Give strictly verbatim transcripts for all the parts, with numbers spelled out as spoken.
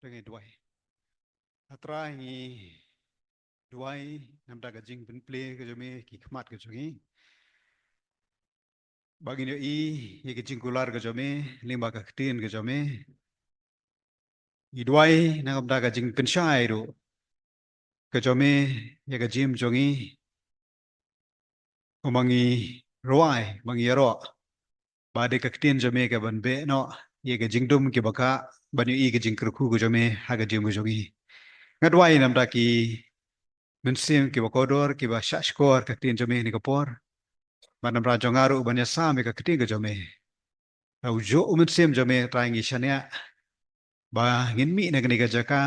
Te ngi duwai. A Trai, ngi duwai namar ka jingpynplie ka jong me ha ki khmat ka jong ngi. Ba ngin ïohi ïa ka jingkular ka jong me lyngba ka ktien ka jong me. Ngi duwai namar ka jingpynshai ruh ka jong me ïa ka jingim jong ngi. Kumba ngi rwai, ba ngi ïaroh ba dei ka ktien jong me kaban beh noh ïa ka jingdum kiba kah, ban ïohi ka jingkyrkhu ka jong me ha ka jingim ka jong ngi. Nga duwai namar ki mynsiem kiba kordor, kiba shahshkor ka ktien jong me ha kane ka por. Bad namar jong nga ruh ban ïasam ïa ka ktien ka jong me. Ïa u juh u mynsiem jong me, Trai, ngi shaniah ba ngin mih na kane ka jaka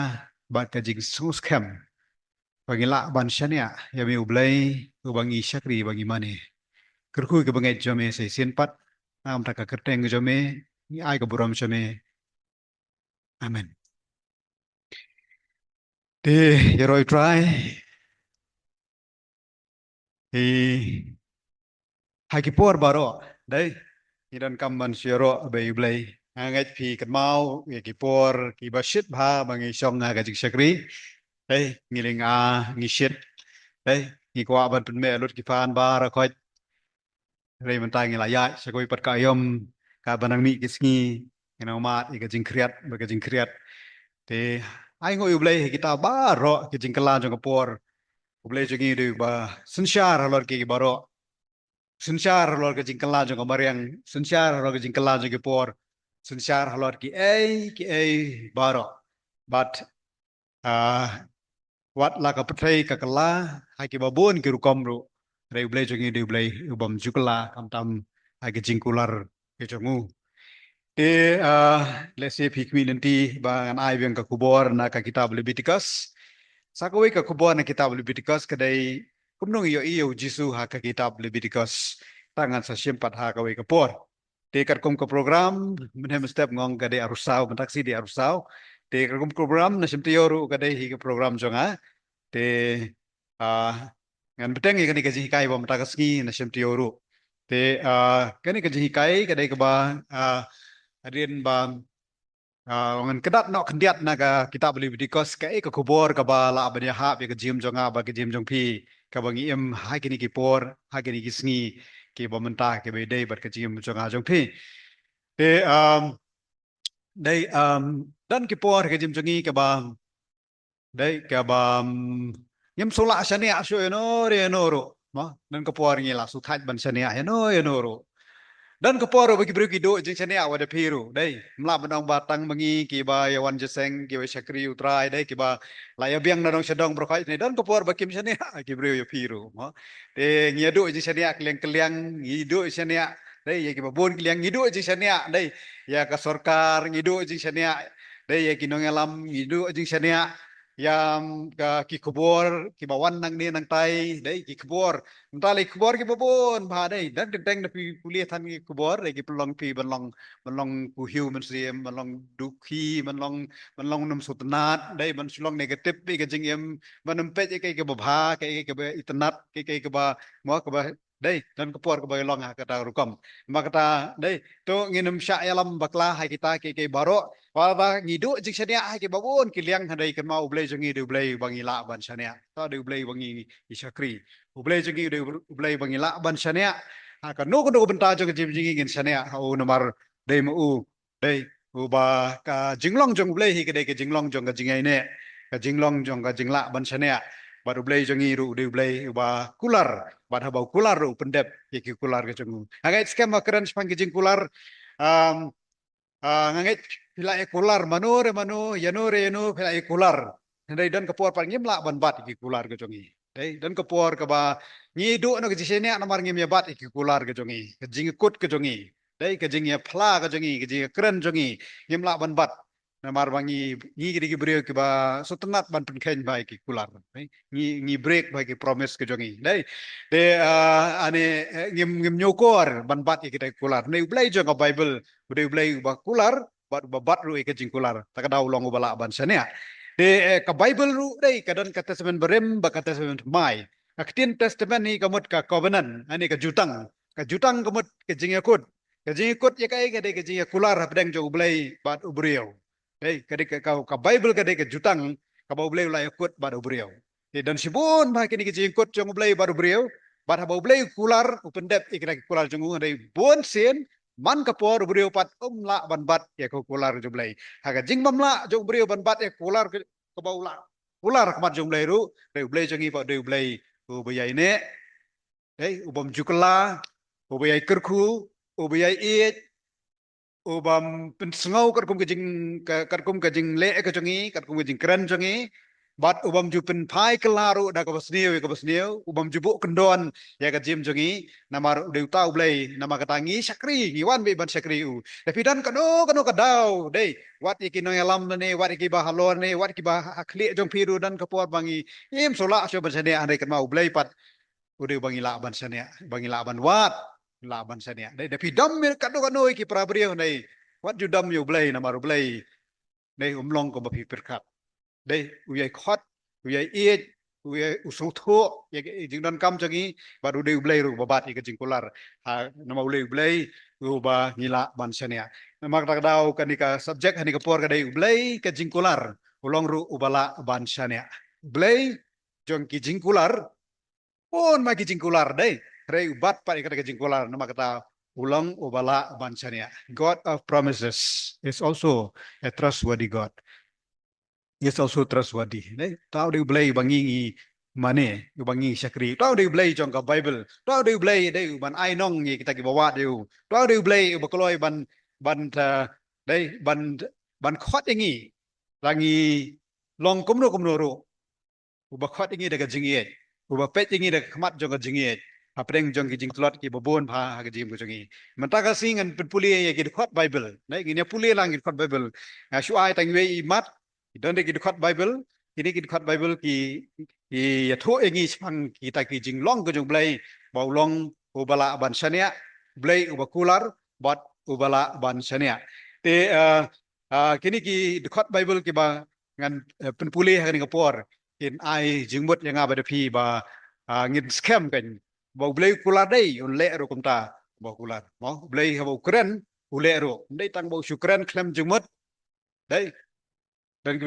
bad ka jingsngewskhem ba ngi lah ban shaniah ïa me U Blei, uba ngi shakri, ba ngi mane. Kyrkhu ïa ka bangeit jong me sa shisien pat, namar ka kyrteng jong me, ngi ai ka burom sha me. Amen. Te ïaroh ïa U Trai. Te ha ki por baroh, dei, ngi donkam ban shu ïaroh bad U Blei. Nga ngeit phi kynmaw ïa ki por kiba shit bha ba ngi shong ha ka jingshakri. Dei, ngi lynga, ngi shit. Dei, ngi kwah ban pynmih lut ki fan baroh khoit. Hynrei mynta ngi la ïaid sha kawei pat ka aïom, kaba nang mih ki sngi, ngi nang mad ïa ka jingkhriat bad ka jingkhriat. Te ai nguh ïa U Blei ha kita baroh ki jingkylla jong ka por. U Blei jong ngi u dei uba synshar halor ki baroh. Synshar halor ka jingkylla jong ka mariang, synshar halor ka jingkylla jong ki por, synshar halor kiei kiei baroh. Bad, ah, wat la ka pyrthei ka kylla ha kiba bun ki rukom ruh, hynrei U Blei jong ngi u dei U Blei ubym ju kylla, khamtam ha ki jingkular ki jong u. Te, ah, lehse phi khmih lynti ba ngan ai biang ka khubor na ka kitab Leviticus. Sa kawei ka khubor na kitab Leviticus ka dei kumno ngi ïohi ïa U Jisu ha ka kitab Leviticus. Te ngan sa shim pat ha kawei ka por. Te katkum ka program, mynhynnin mynstep nga ong ka dei arphew saw, mynta ka sngi dei arphew saw. Te katkum ka program, na shim taïew ruh ka dei hi ka program jong nga. Te, ah, ngan bteng ïa kane ka jinghikai ba mynta ka sngi, na shim taïew ruh. Te, ah, kane ka jinghikai ka dei kaba, ah, hadien ba, ah, ngan kyndat noh khyndiat na ka kitab Leviticus, kaei ka khubor kaba lah ban ïahap ïa ka jingim jong nga bad ka jingim jong phi, kaba ngi im ha kine ki por, ha kine ki sngi kiba mynta, kiba ïadei bad ka jingim jong nga jong phi. Te, um, dei, um, don ki por ha ka jingim jong ngi kaba, dei, kaba, um, ngim shu lah shaniah shuh ïano re ïano ruh. Mo, don ka por ngi la shu thait ban shaniah ïano ïano ruh. Don ka por ruh ba ki briew ki duh jingshaniah wat da phi ruh. Dei, ym lah ban ong ba tang ma ngi kiba ïa wan jingïaseng, kiba shakri U Trai, dei, kiba la ïa biang na dong sha dong baroh khoit ne. Don ka por ba kim shaniah ki briew ïa phi ruh. Mo. Te ngi ïa duh jingshaniah kylliang kylliang, ngi duh shaniah, dei, ïa kiba bun kylliang, ngi duh jingshaniah, dei, ïa ka sorkar, ngi duh jingshaniah, dei, ïa ki nongïalam, ngi duh jingshaniah ïa, um, ka, ki khubor kiba wan nangne nangtai, dei, ki khubor. Mynta la ki khubor kiba bun bha, dei, don teng teng da phi pule than ki khubor, dei, ki pynlong phi ban long, ban long khuhiew mynsiem, ban long dukhi, ban long, ban long nym sngewtynnat, dei, ban shu long negative ïa ka jingim, ban nym peit ïa kaei kaba bha, kaei kaba itynnat, kaei kaba, mo, kaba, dei, don ka por kaba long ha kata ka rukom. Namar kata, dei, to ngin ym shah ïalam bakla ha kita kiei kiei baroh. Wat la ngi duh jingshaniah ha kiba bun ki liang, hynrei kynmaw U Blei jong ngi u dei U Blei uba ngi lah ban shaniah. To u dei U Blei uba ngi, ngi shakri. U Blei jong ngi u dei U Blei uba ngi lah ban shaniah. Ha kano kano ka bynta jong ka jingim jong ngi ngin shaniah ha u, namar dei ma u, dei, uba, ka jinglong jong U Blei hi ka dei ka jinglong jong ka jingïaineh, ka jinglong jong ka jinglah ban shaniah. Bad U Blei jong ngi ruh u dei U Blei uba kular, bad haba u kular ruh u pyndep ïa ki kular ka jong u. Nga ngeit skhem ba kren shaphang ki jingkular, um, ah, nga ngeit phi lah ïa kular mano re mano, ïano re ïano, phi lah ïa kular. Hynrei don ka por pat ngim lah ban bat ïa ki kular ka jong ngi. Dei, don ka por kaba ngi duh noh ka jingshaniah namar ngim ïa bat ïa ki kular ka jong ngi, ka jingïakut ka jong ngi. Dei, ka jingïaphla ka jong ngi, ka jingïakren jong ngi, ngim lah ban bat. Namar ba ngi, ngi ki dei ki briew kiba sngewtynnat ban pynkheiñ bha ïa ki kular. Dei, ngi, ngi break bha ïa ki promise ka jong ngi. Dei, te, ah, ane, eh, ngim, ngim ñiewkor ban bat ïa kita ki kular. Dei, U Blei jong ka Baibl u dei U Blei uba kular, bad uba bat ruh ïa ka jingkular. Te ka daw u long uba lah ban shaniah. Te, eh, ka Baibl ruh, dei, ka don ka Testament Barim bad ka Testament Thymmai. Ka ktien Testament hi ka mut ka covenant, ane ka jutang. Ka jutang ka mut ka jingïakut. Ka jingïakut ïa kaei? Ka dei ka jingïakular hapdeng jong U Blei bad u briew. Dei, ka dei ka, ka, ka Bible ka dei ka jutang kaba U Blei u la ïakut bad u briew. Te don shibun bha kine ki jingkut jong U Blei bad u briew, bad haba U Blei u kular, u pyndep ïa kita ki kular jong u, dei bun sien, man ka por u briew pat um lah ban bat ïa ka kular jong U Blei. Ha ka jingbym lah jong u briew ban bat ïa ka kular ka, kaba u la kular ha khmat jong U Blei ruh, dei U Blei jong ngi pat dei U Blei uba ïai neh, dei, u bym ju kylla, uba ïai kyrkhu, uba ïai ïeit, u bym pynsngew katkum ka jing, ka, katkum ka jingleh ka jong ngi, katkum ka jingkren jong ngi, bad u bym ju pynphai kylla ruh da kaba sniew ïa kaba sniew, u bym ju buh kyndon ïa ka jingim jong ngi, namar u dei uta U Blei, namar kata ngi shakri, ngi wan beit ban shakri u. Te phi don kano kano ka daw, dei, wat ïa ki nongïalam lane, wat ïa kiba halor lane, wat ïa kiba ha khlieh jong phi ruh don ka por ba ngi im shu lah shuh ban shaniah, hynrei kynmaw U Blei pat u dei uba ngi lah ban shaniah, uba ngi lah ban wad, lah ban shaniah. Dei, da phi dom ïa kano kano ïa ki para briew, dei, wat ju dom ïa U Blei, namar U Blei, dei, um long kumba phi pyrkhat. Dei, u ïai khot, u ïai ïeit, u ïai, u sngewthuh ïa ka jingdonkam jong ngi, bad u dei U Blei ruh uba bat ïa ka jingkular. Ha, namar U Blei, U Blei uba ngi lah ban shaniah. Namar kata ka daw kane ka subject ha kane ka por ka dei U Blei ka jingkular, u long ruh uba lah ban shaniah. U Blei jong ki jingkular, bun ma ki jingkular, dei, hynrei u bat pat ïa kata ka jingkular, namar kata u long uba lah ban shaniah. God of promises is also a trustworthy God. He is also trustworthy. Dei, uta u dei U Blei uba ngi ngi mane, uba ngi shakri. Uta u dei U Blei jong ka Bible. Uta u dei U Blei, dei, uban ai nong ïa kita kiba wad ïa u. Uta u dei U Blei uba kloi ban, ban, uh, dei, ban, ban khot ïa ngi, la ngi long kumno kumno ruh. Uba khot ïa ngi da ka jingïeit, uba peit ïa ngi da ka khmat jong ka jingïeit hapdeng jong ki jingtlot kiba bun bha ha ka jingim ka jong ngi. Mynta ka sngi ngan pynpule ïa ki dkhot Bible. Dei, ngin ïa pule lang ki dkhot Bible. Nga shu ai tang wei i mat, ki don dei ki dkhot Bible, kine ki dkhot Bible ki, ki ïathuh ïa ngi shaphang kita ki jinglong ka jong U Blei, ba u long uba lah ban shaniah, U Blei uba kular, bad uba lah ban shaniah. Te, uh, uh, kine ki dkhot Bible kiba ngan, eh, pynpule ha kane ka por, kin ai jingmut ïa nga bad phi ba, ah, ngin skhem kan, ba U Blei u kular dei, un leh ruh kumta ba u kular. Mo, U Blei haba u kren, u leh ruh. Ym dei tang ba u shu kren khlem jingmut. Dei. Don ki,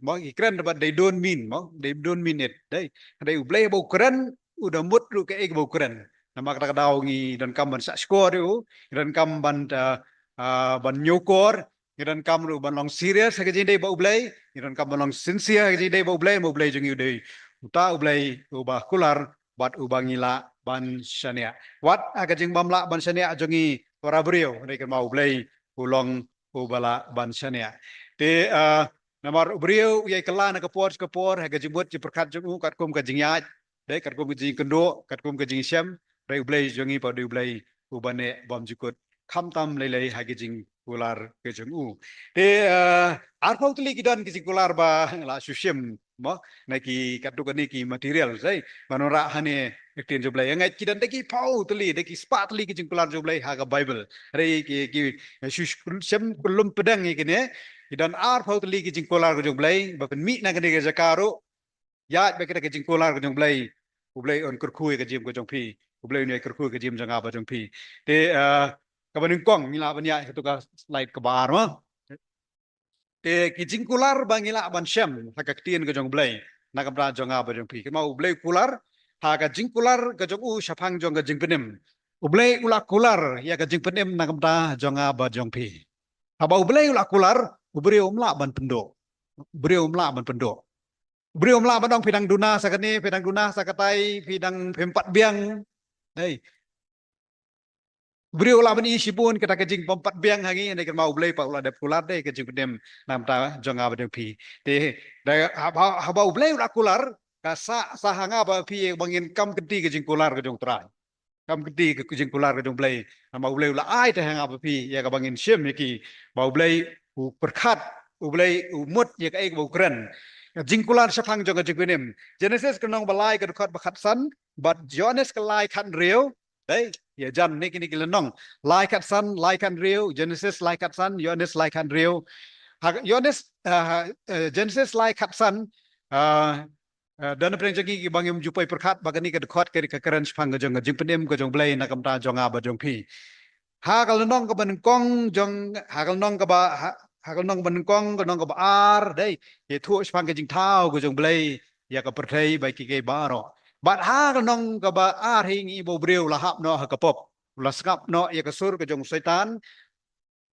mo, ki kren bad they don't mean, mo, they don't mean it. Dei. Dei U Blei haba u kren, u da mut ruh kaei kaba u kren. Namar kata ka daw ngi donkam ban sah shkor ïa u, ngi donkam ban, ah, ah, ban ñiewkor, ngi donkam ruh ban long serious ha ka jingdei bad U Blei, ngi donkam ban long sincere ha ka jingdei bad U Blei, namar U Blei jong ngi u dei uta U Blei uba kular bad uba ngi lah ban shaniah. Wat ha ka jingbym lah ban shaniah jong ngi para briew, hynrei kynmaw U Blei u long uba lah ban shaniah. Te, ah, namar u briew u ïai kylla na ka por sha ka por ha ka jingmut jingpyrkhat jong u katkum ka jingïaid, dei, katkum ka jingkynduh, katkum ka jingshem, hynrei U Blei jong ngi pat u dei U Blei uba neh bymjukut, khamtam lei lei ha ki jingkular ki jong u. Te, eh, arphew tylli ki don ki jingkular ba la shu shim, mo, na ki katto katne ki material, dei, ban wanrah hangne ha ka ktien jong U Blei. Nga ngeit ki don da ki phew tylli, da ki spah tylli ki jingkular jong U Blei ha ka Bible. Hynrei ki, ki, shu, shu shim kyllum pdeng ïa kine, ki don arphew tylli ki jingkular ka jong U Blei, ba pynmih na kane ka jaka ruh, ïaid bad kita ki jingkular ka jong U Blei, U Blei un kyrkhu ïa ka jingim ka jong phi, U Blei un ïai kyrkhu ïa ka jingim jong nga bad jong phi. Te, ah, kaba nyngkong ngi lah ban ïaid ha kato ka slide kaba ar, mo. Te ki jingkular ba ngi lah ban shem ha ka ktien ka jong U Blei na ka bynta jong nga bad jong phi. Kynmaw U Blei u kular, ha ka jingkular ka jong u shaphang jong ka jingpynim. U Blei u la kular ïa ka jingpynim na ka bynta jong nga bad jong phi. Haba U Blei u la kular, u briew um lah ban pynduh. U briew um lah ban pynduh. U briew um lah ban ong phi dang duna sa kane, phi dang duna sa katai, phi dang phim pat biang. Dei. U briew u lah ban ïohi shibun kita ki jingbym pat biang ha ngi, hynrei kynmaw U Blei pat u la dep kular dei ka jingpynim na ka bynta jong nga bad jong phi. Te, da, haba, haba U Blei u la kular, ka sah, sah ha nga bad phi ba ngin kam kynti ka jingkular ka jong U Trai. Kam kynti ka jingkular ka jong U Blei. Namar U Blei u la ai te ha nga bad phi ïa kaba ngin shim ïa ki, ba U Blei u pyrkhat, U Blei u mut ïa kaei kaba u kren. Ka jingkular shaphang jong ka jingpynim. Genesis ka lynnong ba lai ka dkhot ba khatsan, bad Ïoannis ka lai khathynriew. Dei, ïa jan ne kine ki lynnong. Lai khatsan, lai khathynriew, Genesis lai khatsan, Ïoannis lai khathynriew. Ha, Ïoannis, ah, eh, Genesis lai khatsan, ah, eh, don pdeng jong ngi kiba ngim ju poi pyrkhat ba kane ka dkhot ka, ka kren shaphang ka jong ka jingpynim ka jong U Blei na ka bynta jong nga bad jong phi. Ha ka lynnong kaba nyngkong jong, ha ka lynnong kaba, ha, ha ka lynnong ba nyngkong, ka lynnong kaba ar, dei, ïathuh shaphang ka jingthaw ka jong U Blei ïa ka pyrthei bad ki kei baroh. Bad ha ka lynnong kaba ar hi ngi i ba u briew u la hap noh ha ka pop, u la sngap noh ïa ka sur ka jong u Soitan,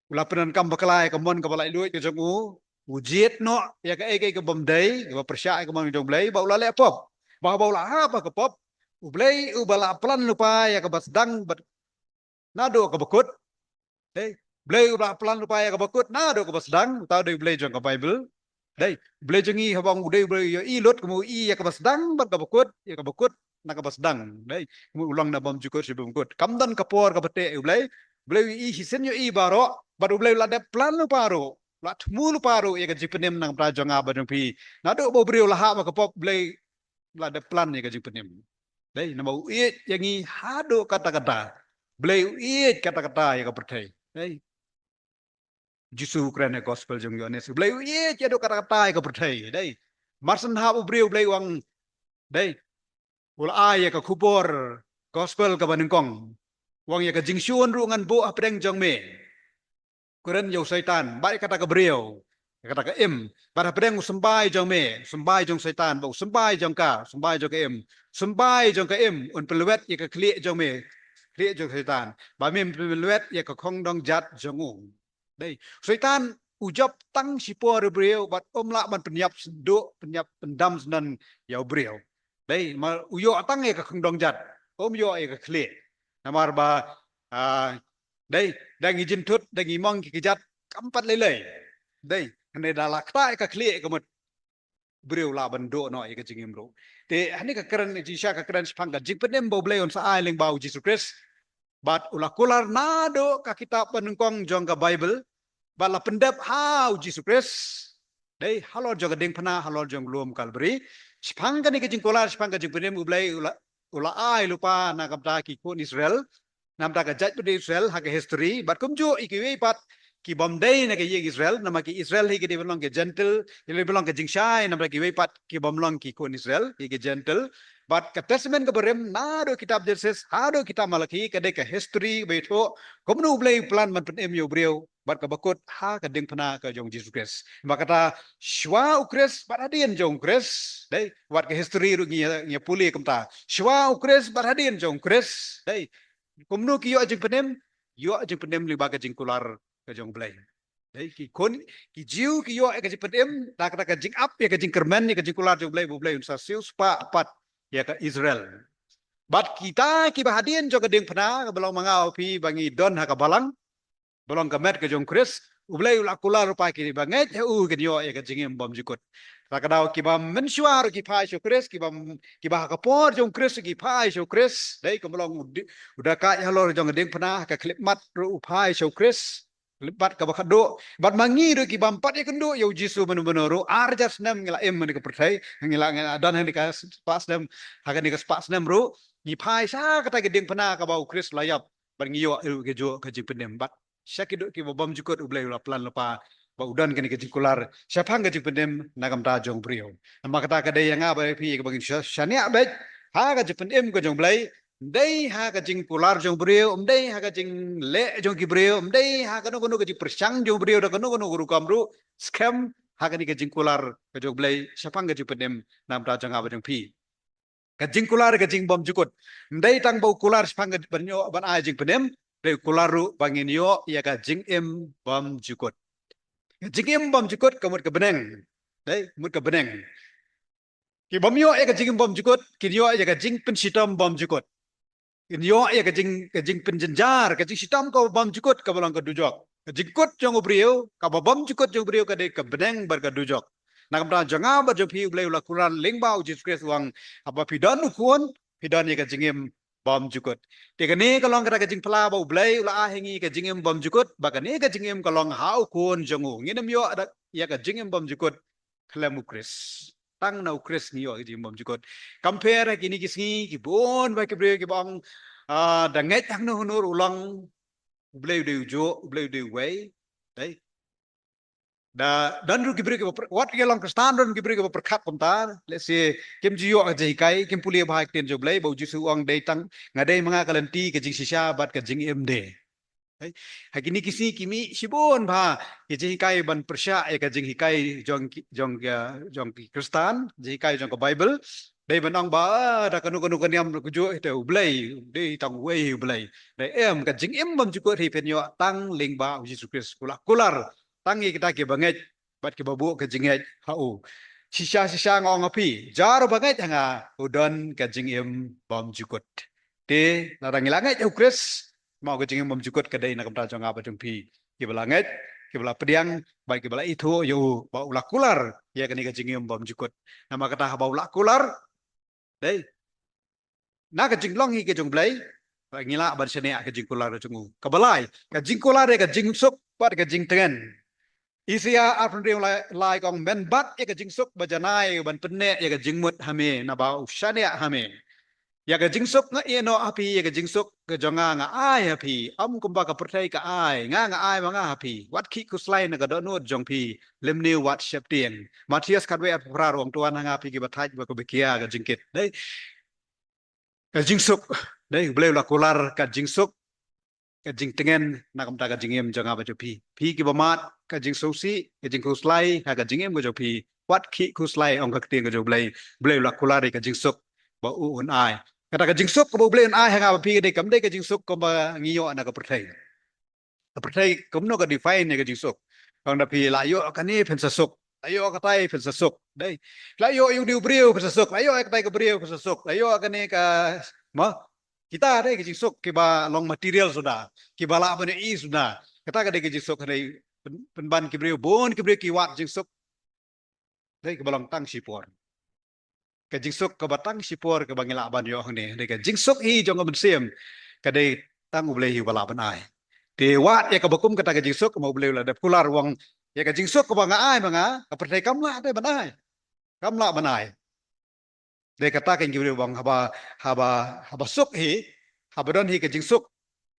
u la pyndonkam bakla ïa ka mon kaba laitluid ka jong u, u jied noh ïa kaei kaei ka bym dei, kaba pyrshah ïa ka mon ka jong U Blei, bad u la leh pop. Bad haba u la hap ha ka pop, U Blei uba la plan lypa ïa kaba sdang bad naduh kaba kut. Dei, U Blei uba la plan lypa ïa kaba kut naduh kaba sdang, uta u dei U Blei jong ka Baibl. Dei, U Blei jong ngi haba ong u dei U Blei u ïohi lut, kumno u ïohi ïa kaba sdang bad kaba kut, ïa kaba kut na kaba sdang. Dei, kumno u long na bymjukut sha bymkut. Kam don ka por kaba teh ïa U Blei. U Blei u ïohi shisien, ïohi baroh, bad U Blei u la dep plan lypa ruh, u la thmu lypa ruh ïa ka jingpynim na ka bynta jong nga bad jong phi. Naduh ba u briew u la hap ha ka pop, U Blei u la dep plan ïa ka jingpynim. Dei, namar u ïeit ïa ngi haduh katta katta. U Blei u ïeit katta katta ïa ka pyrthei. Dei. U Jisu u kren ha ka gospel jong u Ïoannis, U Blei u ïeit haduh katta katta ïa ka pyrthei. Dei. Mar shen hap u briew, U Blei u ong, dei, u la ai ïa ka khubor gospel kaba nyngkong. U ong ïa ka jingshun ruh ngan buh hapdeng jong me. Kren ïa u Soitan bad ïa kata ka briew, ïa kata ka im. Bad hapdeng u symbai jong me, u symbai jong u Soitan bad u symbai jong ka, u symbai jong ka im, u symbai jong ka im un pynlwet ïa ka khlieh jong me, khlieh jong u Soitan, bad me pynlwet ïa ka khongdong jat jong u. Dei, u Soitan u jop tang shipor ïa u briew bad um lah ban pynïap sdang, pynïap pyndam sdang ïa u briew. Dei, namar u ïoh tang ïa ka khongdong jat, um ïoh ïa ka khlieh. Namar ba, ah, dei, da ngi jynthut, da ngi mong ki kjat, kam pat lei lei. Dei, hynrei da la ktah ïa ka khlieh ka mut, u briew u lah ban duh noh ïa ka jingim ruh. Te hangne ka kren, jingshisha ka kren shaphang ka jingpynim ba U Blei un sa ai lyngba U Jisu Khrist. Bad u la kular naduh ka kitab ba nyngkong jong ka Baibl, bad la pyndep ha U Jisu Khrist. Dei, halor jong ka diengphna, halor jong ka lum Kalbari. Shaphang kane ka jingkular, shaphang ka jingpynim, U Blei u la, u la ai lypa na ka bynta ki khun Israel, na ka bynta ka jaitbynriew Israel ha ka history, bad kumjuh ïa kiwei pat ki bym dei na ka ïing Israel, namar ki Israel hi ki dei ban long ki Jentil, ki dei ban long ka jingshai na ka bynta kiwei pat ki bym long ki khun Israel, ki, ki Jentil. Bad ka Testament kaba Rim, naduh kitab Genesis haduh kitab Malaki, ka dei ka history ba ïathuh kumno U Blei u plan ban pynim ïa u briew bad kaba kut ha ka diengphna ka jong U Jisu Khrist. Bad kata, shuwa U Khrist bad hadien jong U Khrist, dei, wat ka history ruh ngi, ngi pule kumta. Shuwa U Khrist bad hadien jong U Khrist, dei, kumno ki ïoh jingpynim? Ïoh jingpynim lyngba ka jingkular ka jong U Blei. Dei, ki khun, ki Jiw ki ïoh ïa ka jingpynim da kata ka jingap ïa ka jingkyrmen, ïa ka jingkular jong U Blei, ba U Blei un sa siew spah pat ïa ka Israel. Bad kita kiba hadien jong ka diengphna, kaba long ma nga bad phi ba ngi don ha ka balang, ba long ka met ka jong U Khrist, U Blei u la kular lypa, kiba ngeit ha u kin ïoh ïa ka jingim bymjukut. Kata ka daw kiba mynshuwa ruh ki phai sha U Khrist, kiba, kiba ha ka por jong U Khrist ki phai sha U Khrist. Dei, kumba long u di-, u dakaid halor jong ka diengphna, ha ka khyllipmat ruh u phai sha U Khrist. Khyllipmat kaba khadduh. Bad ma ngi ruh ki bym pat ïakynduh ïa U Jisu mynno mynno ruh, ar hajar snem ngi la im ha kane ka pyrthei, ngi la, ngi la don ha kane ka spah snem, ha kane ka spah snem ruh, ngi phai sha kata ka diengphna kaba U Khrist u la ïap. Bad ngi ïoh ruh kajuh ka jingpynim. Bad sha ki duh kiba bymjukut U Blei u la plan lypa ba u don kane ka jingkular shaphang ka jingpynim na ka bynta jong u briew. Namar kata ka dei ïa nga bad ïa phi kaba ngin sha-, shaniah beit ha ka jingpynim ka jong U Blei. Ym dei ha ka jingkular jong u briew, ym dei ha ka jingleh jong ki briew, ym dei ha kano kano ka jingpyrshang jong u briew da kano kano ka rukom ruh, skhem ha kane ka jingkular ka jong U Blei shaphang ka jingpynim na ka bynta jong nga bad jong phi. Ka jingkular ka jingbymjukut. Ym dei tang ba u kular shaphang ka ban ïoh ban ai jingpynim, dei u kular ruh ba ngin ïoh ïa ka jingim bymjukut. Ka jingim bymjukut ka mut ka bneng. Dei, mut ka bneng. Ki bym ïoh ïa ka jingim bymjukut, kin ïoh ïa ka jingpynshitom bymjukut. Kin ïoh ïa ka jing, ka jingpynjynjar, ka jingshitom kaba bymjukut kaba long ka dujok. Ka jingkut jong u briew, kaba bymjukut jong u briew ka dei ka bneng bad ka dujok. Na ka bynta jong nga bad jong phi U Blei u la kular lyngba U Jisu Khrist u ong, haba phi don u Khun, phi don ïa ka jingim bymjukut. Te kane ka long kata ka jingphylla ba U Blei u la ai ha ngi ka jingim bymjukut, ba kane ka jingim ka long ha u Khun jong u. Ngin ym ïoh da ïa ka jingim bymjukut khlem U Khrist. Tang na U Khrist ngi ïoh ka jingim bymjukut. Compare ha kine ki sngi, ki bun bha ki briew kiba ong, ah, da ngeit hangno hangno ruh u long, U Blei u dei ujuh, U Blei u dei uwei. Dei. Da don ruh ki briew kiba pyr-, wat ki long Khristan, don ki briew kiba pyrkhat kumta. Let's say, kim ju ïoh ka jinghikai, kim pule bha ha ka ktien jong U Blei, ba U Jisu u ong dei tang, nga dei ma nga ka lynti, ka jingshisha bad ka jingim de. Hei, ha kine ki sngi ki mih shibun bha ki jinghikai ban pyrshah ïa ka jinghikai jong ki, jong ka, jong ki Khristan, jinghikai jong ka Bible. Dei ban ong ba, ah, da kano kano ka niam ka juh te U Blei, dei tang uwei U Blei. Dei em, ka jingim bymjukut hi phin ïoh tang lyngba U Jisu Khrist. U la kular tang ïa kita kiba ngeit bad kiba buh ka jingngeit ha u. Shisha shisha nga ong ha phi, jar uba ngeit ha nga u don ka jingim bymjukut. Te lada ngi la ngeit ha U Khrist, ma ka jingim bymjukut ka dei na ka bynta jong nga bad jong phi, kiba la ngeit, kiba la pdiang bad kiba la ithuh ïa u ba u la kular ïa kane ka jingim bymjukut. Namar kata haba u la kular, dei, na ka jinglong hi ka jong U Blei, ngi lah ban shaniah ka jingkular ka jong u. Kaba lai, ka jingkular ïa ka jingsuk bad ka jingtngen. Isaïah arphew hynriew lai, lai ka ong, men bat ïa ka jingsuk, ba janai ban pynneh ïa ka jingmut ha me, naba u shaniah ha me. Ïa ka jingsuk nga ïeh noh ha phi, ïa ka jingsuk ka jong nga nga ai ha phi, ym kumba ka pyrthei ka ai, nga nga ai ma nga ha phi. Wat khih khuslai na ka dohnud jong phi, lymne wat sheptieng. Mathaios khatwei arphew phra ruh ong, to wan ha nga phi kiba thait bad kiba khia ka jingkit. Dei, ka jingsuk. Dei, U Blei u la kular ka jingsuk, ka jingtngen na ka bynta ka jingim jong nga bad jong phi. Phi kiba mad ka jingsngewsih, ka jingkhuslai ha ka jingim ka jong phi, wat khih khuslai, ong ka ktien ka jong U Blei. U Blei u la kular ïa ka jingsuk ba u un ai. Kata ka jingsuk kaba U Blei un ai ha nga bad phi ka dei, kam dei ka jingsuk kaba ngi ïoh na ka pyrthei. Ka pyrthei kumno ka define ïa ka jingsuk? Ka ong da phi la ïoh kane phin sa suk, la ïoh katai phin sa suk. Dei, la ïoh ïa une u briew phin sa suk, la ïoh ïa katai ka briew phin sa suk, la ïoh kane ka, ma, kita dei ka jingsuk kiba long material suda, kiba lah ban ïohi suda. Kata ka dei ka jingsuk, ka dei pyn-, pynban ki briew, bun ki briew ki wad jingsuk. Dei, kaba long tang shipor. Ka jingsuk kaba tang shipor kaba ngi lah ban ïoh hangne, dei ka jingsuk hi jong ka mynsiem, ka dei tang U Blei hi uba lah ban ai. Te wat ïa kaba kum kata ka jingsuk, ma U Blei u la dep kular u ong, ïa ka jingsuk kaba nga ai ma nga, ka pyrthei kam lah dei ban ai. Kam lah ban ai. Dei kata ka ïa ki briew ba ong haba, haba, haba suk hi, haba don hi ka jingsuk,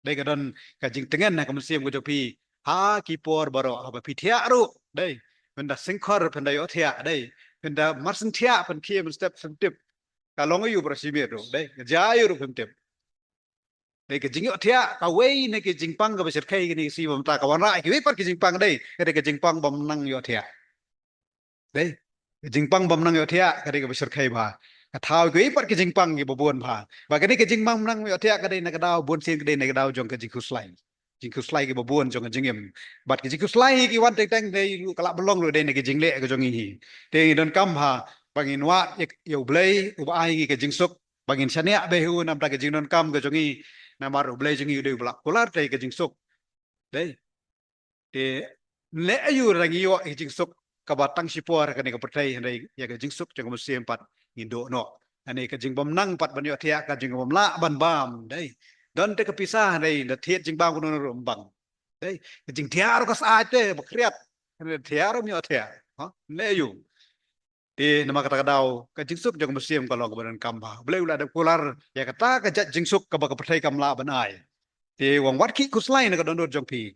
dei ka don ka jingtngen ha ka mynsiem ka jong phi ha ki por baroh, haba phi thiah ruh, dei, phin da sngewkhor phin da ïohthiah, dei, phin da marshen thiah phin khie mynstep phim tip. Ka long aïu baroh shi miet ruh, dei, ka jia aïu ruh phim tip. Dei ka jingïohthiah kawei na ki jingpang kaba shyrkhei kine ki sngi ba mynta, ka wanrah kiwei pat ki jingpang, dei, ka dei ka jingpang bym nang ïohthiah. Dei, ka jingpang bym nang ïohthiah ka dei kaba shyrkhei bha. Ka thaw kiwei pat ki jingpang kiba bun bha. Ba kane ka jingpang bym nang ïohthiah ka dei na ka daw bun sien, ka dei na ka daw jong ka jingkhuslai. Jingkhuslai kiba bun jong ka jingim. Bad ka jingkhuslai hi ki wan teng teng, dei ruh ka lah ban long ruh dei na ka jingleh ka jong ngi hi. Te ngi donkam bha ba ngin wad ïa, ïa U Blei uba ai ngi ka jingsuk, ba ngin shaniah bha ïa u na ka bynta ka jingdonkam ka jong ngi. Namar U Blei jong ngi u dei uba lah kular ïa ka jingsuk. Dei. Te leh aïu lada ngi ïoh ïa ka jingsuk kaba tang shipor ha kane ka pyrthei, hynrei ïa ka jingsuk jong ka mynsiem pat ngin duh noh. Hynrei ka jingbymnang pat ban ïohthiah, ka jingbymlah ban bam, dei. Don te ka pisa, hynrei da thied jingbam kumno ruh ym bang. Dei, ka jingthiah ruh ka sah te ba khriat, hynrei da thiah ruh ym ïohthiah. Ha? Leh aïu? Te namar kata ka daw ka jingsuk jong ka mynsiem ka long kaba donkam bha. U Blei u la dep kular ïa kata ka jait jingsuk kaba ka pyrthei kam lah ban ai. Te u ong wat khih khuslai na ka dohnud jong phi.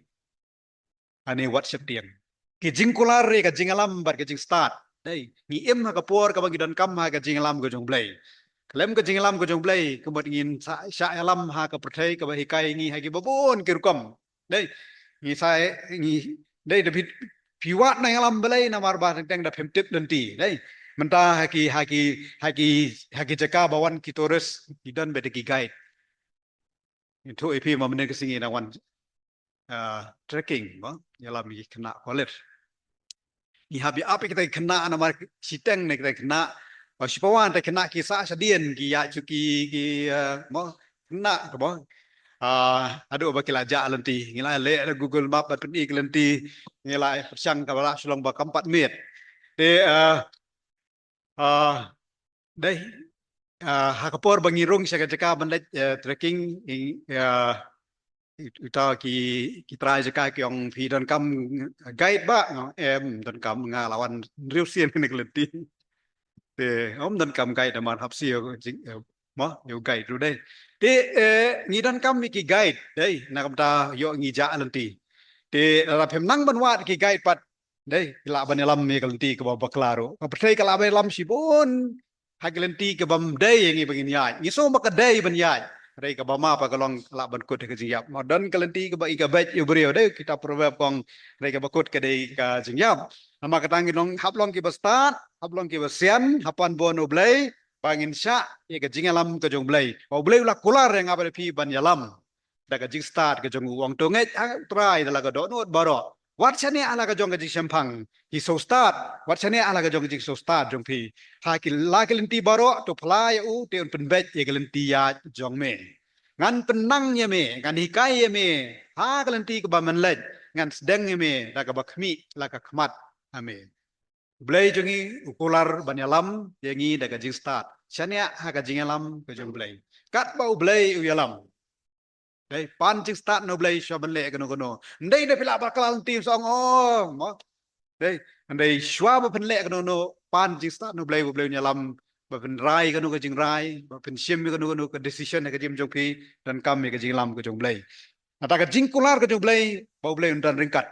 Hynrei wat sheptieng. Ki jingkular ïa ka jingïalam bad ka jingstad. Dei, ngi im ha ka por kaba ngi donkam ha ka jingïalam ka jong U Blei. Khlem ka jingïalam ka jong U Blei, ka mut ngin sa, shah ïalam ha ka pyrthei kaba hikai ngi ha kiba bun ki rukom. Dei, ngi sa, ngi, dei, da phi, phi wad nang ïalam balei, namar ba teng teng da phim tip lynti. Dei, mynta ha ki, ha ki, ha ki, ha ki jaka ba wan ki tourist, ki don beit ki guide. Ngi ïathuh ïa phi, ma mynne ka sngi nang wan, ah, trekking, ba ïalam ïa ki khynnah college. Ngi hap ïa ap ïa kita ki khynnah namar shiteng ne kita ki khynnah, ba shi pawa kita ki khynnah ki sah shadien, ki ïaid sha ki, ki, ah, mo, khynnah, ka mo. Ah, haduh ba ki la jah lynti, ngi la leh da Google Map bad pyni ki lynti, ngi la pyrshang kaba lah shu long ba kam pat miet. Te, ah, ah, dei, ah, ha ka por ba ngi rung sha ka jaka ban leit, eh, trekking, i, ah, i, uta ki, ki trai jaka ki ong, phi donkam guide bah? Nga ong, em, ym donkam, nga la wan hynriew sien kane ka lynti. Te ym donkam guide, namar hap siew jing, eh, mo, ïa u guide ruh dei. Te, eh, ngi donkam ïa ki guide, dei, na ka bynta ïoh ngi jah lynti. Te lada phim nang ban wad ki guide pat, dei, ki lah ban ïalam ïa ka lynti kaba bakla ruh. Ka pyrthei ka lah ban ïalam shibun ha ki lynti kaba ym dei ïa ngi ba ngin ïaid. Ngi sngew ba ka dei ban ïaid. Hynrei kaba map ka long lah ban kut ka jingïap. Mo don ka lynti kaba i ka beit ïa u briew, dei kitab Proverb ka ong, hynrei kaba kut ka dei ka jingïap. Namar kata ngin long, hap long kiba stad, hap long kiba sian, hap pan bor na u Blei, ba ngin shah ïa ka jingïalam ka jong u Blei. Ba u Blei u la kular ïa nga bad phi ban ïalam da ka jingstad ka jong u. Ong to ngeit ha u Trai da la ka dohnud baroh. Wat shaniah ha la ka jong ka jingshemphang ki sngewstad, wat shaniah ha la ka jong ka jingsngewstad jong phi. Ha ki la ki lynti baroh to phla ïa u, te un pynbeit ïa ka lynti ïaid jong me. Ngan pynnang ïa me, ngan hikai ïa me ha ka lynti kaba mynleit, ngan sdang ïa me da kaba khmih la ka khmat ha me. U Blei jong ngi u kular ban ïalam ïa ngi da ka jingstad. Shaniah ha ka jingïalam ka jong u Blei. Katba u Blei u ïalam, dei, pan jingstad na u Blei shuwa ban leh kano kano. Ym dei da phi lah bakla lynti sa ong, oh, mo. Dei, ym dei, shuwa ba phin leh kano kano, pan jingstad na u Blei, u Blei un ïalam ba phin rai kano ka jingrai, ba phin shim kano kano ka decision ha ka jingim jong phi, donkam ïa ka jingïalam ka jong u Blei. Nangta ka jingkular ka jong u Blei ba u Blei un don ryngkat.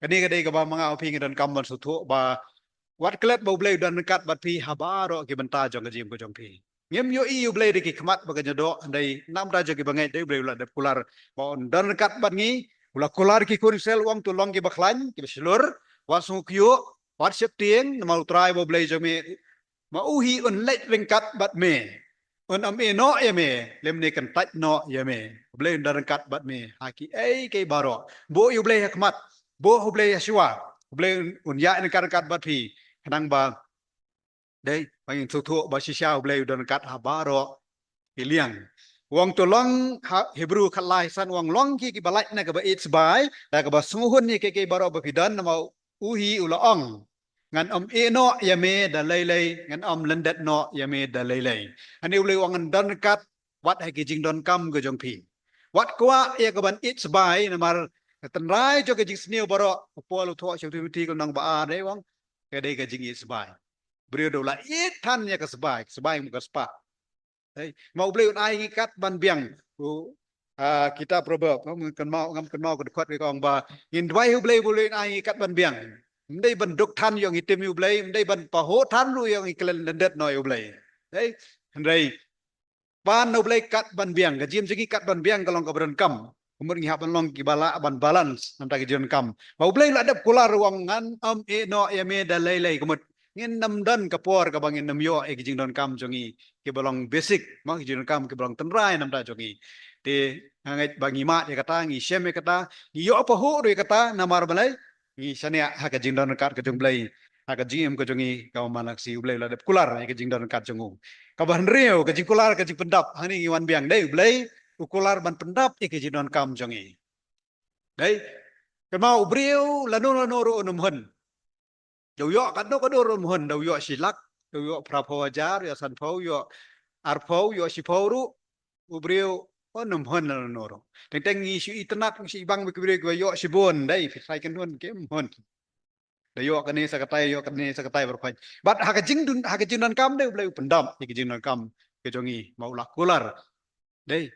Kane ka dei kaba ma nga u phi ngi donkam ban sngewthuh ba wat klet ba u Blei u don ryngkat bad phi ha baroh ki bynta jong ka jingim ka jong phi. Ngim ïohi ïa u Blei da ki khmat bad ka jingïadoh, hynrei namar jong kiba ngeit, dei u Blei u la dep kular ba un don ryngkat bad ngi. U la kular ïa ki khun Israel, u ong to long kiba khlaiñ, kiba shlur, wat sngewkyiuh, wat sheptieng, namar u Trai ba u Blei jong me, ma u hi un leit ryngkat bad me. Un ym ïeh noh ïa me, lymne kyntait noh ïa me. U Blei un don ryngkat bad me ha kiei kiei baroh. Buh ïa u Blei ha khmat, buh ïa u Blei ha shuwa. U Blei un, un ïaid ryngkat ryngkat bad phi. Khnang ba, dei, ba ngin sngewthuh ba shisha u Blei u don ryngkat ha baroh ki liang. U ong to long, ha Hebru khatlai san u ong, long ki kiba lait na kaba ïeit sbai, da kaba sngewhun ïa kiei kiei baroh ba phi don, namar u hi u la ong, ngan ym ïeh noh ïa me da lei lei, ngan ym lyndet noh ïa me da lei lei. Hangne u Blei u ong ngan don ryngkat wat ha ki jingdonkam ka jong phi. Wat kwah ïa kaban ïeit sbai, namar ka tynrai jong ka jingsniew baroh, u Paul u thoh sha u Timothi ka lynnong ba ar, dei u ong, ka dei ka jingïeit sbai. Briew da u la ïeit than ïa ka sbai, ka sbai mo ka spah. Hei, ma u Blei un ai ngi kat ban biang. U, ah, kitab Proverb, ngam kynmaw, ngam kynmaw ka dkhot ka ong ba ngin duwai u Blei, u Blei un ai ngi kat ban biang. Ym dei ban duk than ïa ngi tim ïa u Blei, ym dei ban pahuh than ruh ïa ngi khlem lyndet noh ïa u Blei. Hei, hynrei pan na u Blei kat ban biang, ka jingim jong ngi kat ban biang ka long kaba donkam. Ka mut ngi hap ban long kiba lah ban balance namar ka jingdonkam. Ba u Blei u la dep kular u ong ngan ym ïeh noh ïa me da lei lei, ka mut ngin ym don ka por kaba ngin ym ïoh ïa ki jingdonkam jong ngi kiba long basic, mo, ki jingdonkam kiba long tynrai namar jong ngi. Te nga ngeit ba ngi mad ïa kata, ngi shem ïa kata, ngi ïoh pahuh ruh ïa kata, namar balei? Ngi shaniah ha ka jingdon ryngkat ka jong u Blei ha ka jingim ka jong ngi, kaba man la ka sngi u Blei u la dep kular ïa ka jingdon ryngkat jong u. Kaba hynriew, ka jingkular ka jingpyndap. Hangne ngi wan biang, dei u Blei u kular ban pyndap ïa ka jingdonkam jong ngi. Dei, kynmaw u briew lano lano ruh un ym hun. Da u ïoh katno katno ruh un ym hun, da u ïoh shi lak, da u ïoh phraphew hajar, ïoh sanphew, ïoh arphew, ïoh shiphew ruh, u briew un ym hun lano lano ruh. Teng teng ngi shu itynnad, ngi shu ibang bad ki briew kiba ïoh shibun, dei, phi trai kynhun kim hun. Da ïoh kane sa katai, ïoh kane sa katai, baroh khoit. Bad ha ka jingdon, ha ka jingdonkam, dei u Blei u pyndap ïa ka jingdonkam ka jong ngi, ma u la kular. Dei.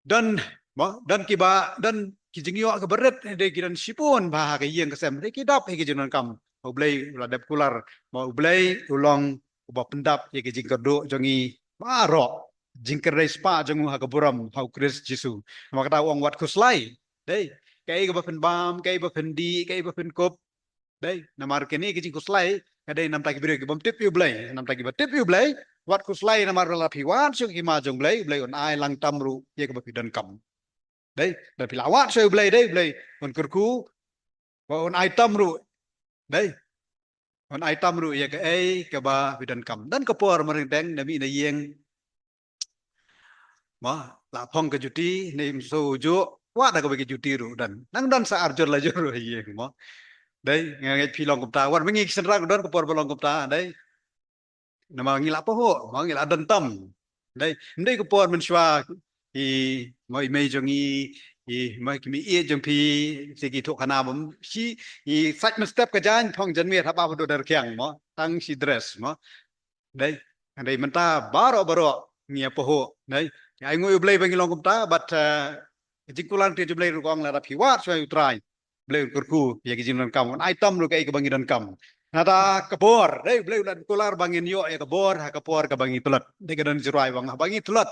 Don, mo, don kiba, don ki jingïoh kiba rit, dei ki don shibun bha ha ka ïing ka sem, dei ki dap ha ka jingdonkam. Ma u Blei u la dep kular, ma u Blei u long uba pyndap ïa ka jingkyrduh jong ngi baroh. Jingkyrduh spah jong u ha ka burom ha u Khrist Jisu. Namar kata u ong wat khuslai. Dei, kaei kaba phin bam, kaei ba phin dih, kaei ba phin kup. Dei, namar kane ka jingkhuslai ka dei namar ki briew ki bym tip ïa u Blei, namar kiba tip ïa u Blei, wat khuslai namar lada phi wad sha ka hima jong u Blei, u Blei un ai lang tam ruh ïa kaba phi donkam. Dei, lada phi la wad sha u Blei, dei, u Blei un kyrkhu, ba un ai tam ruh. Dei, un ai tam ruh ïa kaei kaba phi donkam. Don ka por marteng teng na mih na ïing, mo, la phong ka juti, ne ym shu ju wad da kaba ki juti ruh don. Nang don sa ar jur la jur ruh ha ïing, mo. Dei, nga ngeit phi long kumta. Wat ma ngi ki shynrang don ka por ba long kumta, dei. Namar ngi la pahuh, mo, ngi la don tam. Dei, ym dei ka por mynshuwa i, mo, i mei jong ngi, i, mo, ki mei ïeit jong phi, shi ki thoh khana bym shi, i sait mynstep ka jaiñ phong janmiet haba phi duh da rkhiang, mo, tang shi dress, mo. Dei, dei mynta baroh baroh ngi ïa pahuh, dei. Ai nguh ïa u Blei ba ngi long kumta, bad, eh, ka jingkular te jong u Blei ruh ka ong lada phi wad sha u Trai, u Blei un kyrkhu ïa ka jingdonkam, un ai tam ruh kaei kaba ngi donkam. Nangta ka bor, dei, u Blei u la kular ba ngin ïoh ïa ka bor ha ka por kaba ngi tlot. Dei ka don jingruwai ba ong haba ngi tlot.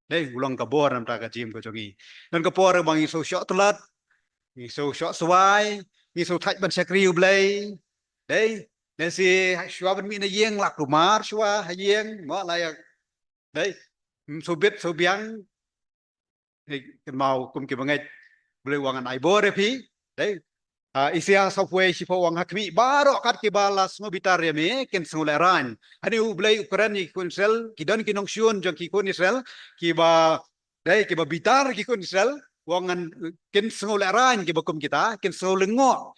Dei, u long ka bor namar ka jingim ka jong ngi. Don ka por ba ngi shu shoh tlot, ngi shu shoh swai, ngi shu thait ban shakri U Blei. Dei, ne si shuwa ban mih na ïing la kulmar shuwa ha ïing, mo la ïa. Dei, shu bit shu biang. Dei, kynmaw kum ki bangeit, U Blei u ong ngan ai bor ïa phi. Dei, ah, Isaïah sawphew shiphew u ong ha khmih baroh kat kiba la sngewbitar ïa me kin sngewlehraiñ. Hangne U Blei u kren ïa ki khun Israel, ki don ki nongshun jong ki khun Israel, kiba, dei, kiba bitar ki khun Israel, u ong ngan, kin sngewlehraiñ kiba kum kita, kin sngewlyngngoh.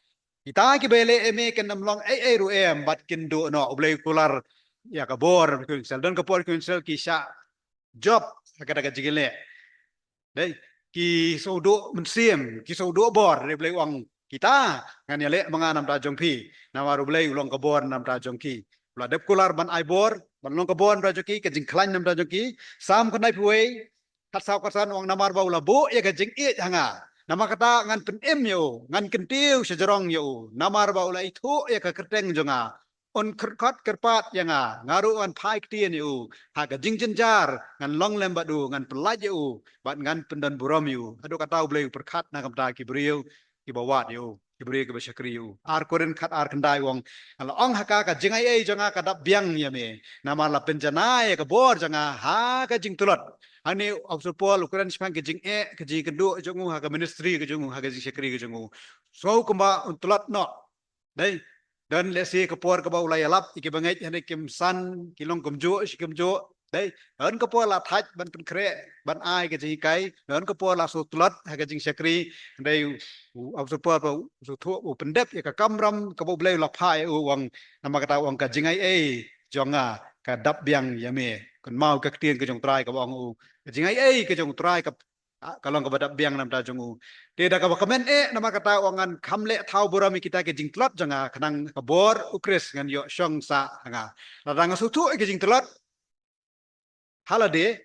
Kita kiba ïaleh ïa me kin ym long ei ei ruh em, bad kin duh noh. U Blei u kular ïa ka bor ki khun Israel. Don ka por ki khun Israel ki shah jop ha kata ka jingïaleh. Dei, ki shu duh mynsiem, ki shu duh bor, dei U Blei u ong kita, ngan ïaleh ma nga namar jong phi, namar U Blei u long ka bor namar jong ki. U la dep kular ban ai bor, ban long ka bor namar jong ki, ka jingkhlaiñ namar jong ki. Salm khadhynlaiphew wei, khatsaw khatsan u ong namar ba u la buh ïa ka jingïeit ha nga. Namar kata ngan pynim ïa u, ngan kyntiew shajrong ïa u, namar ba u la ithuh ïa ka kyrteng jong nga. Un kyrkhat kyrpad ïa nga, nga ruh ngan phai ktien ïa u. Ha ka jingjynjar ngan long lem bad u, ngan pyllait ïa u, bad ngan pyndon burom ïa u. Haduh katta U Blei u pyrkhat na ka bynta ki briew kiba wad ïa u, ki briew kiba shakri ïa u. Ar Korinth khatar khyndai u ong, nga la ong ha ka, ka jingaiei jong nga ka dap biang ïa me, namar la pynjanai ïa ka bor jong nga ha ka jingtlot. Hangne u Apostol Paul u kren shaphang ka jingeh, ka jingkynduh jong u ha ka ministry ka jong u, ha ka jingshakri ka jong u. Sngewbha kumba un tlot noh. Dei, don lehse ka por kaba u la ïalap ïa ki bangeit, hynrei kim san, ki long kumjuh shi kumjuh. Dei, don ka por la thait ban pynkhreh, ban ai ka jinghikai, don ka por la shu tlot ha ka jingshakri. Hynrei u, u Apostol Paul u shu thuh, u pyndep ïa ka kamram kaba U Blei u la phah ïa u, u ong, namar kata u ong ka jingaiei jong nga ka dap biang ïa me. Kynmaw ka ktien ka jong U Trai kaba ong u, ka jingaiei ka jong U Trai ka Ah, ka long kaba dap biang namar jong u. Te da kaba kmen eh, namar kata u ong ngan kham leh thaw burom ïa kita ki jingtlot jong nga, khnang ka bor U Khrist ngan ïoh shong sah ha nga. Lada nga shu thuh ïa ki jingtlot ha lade,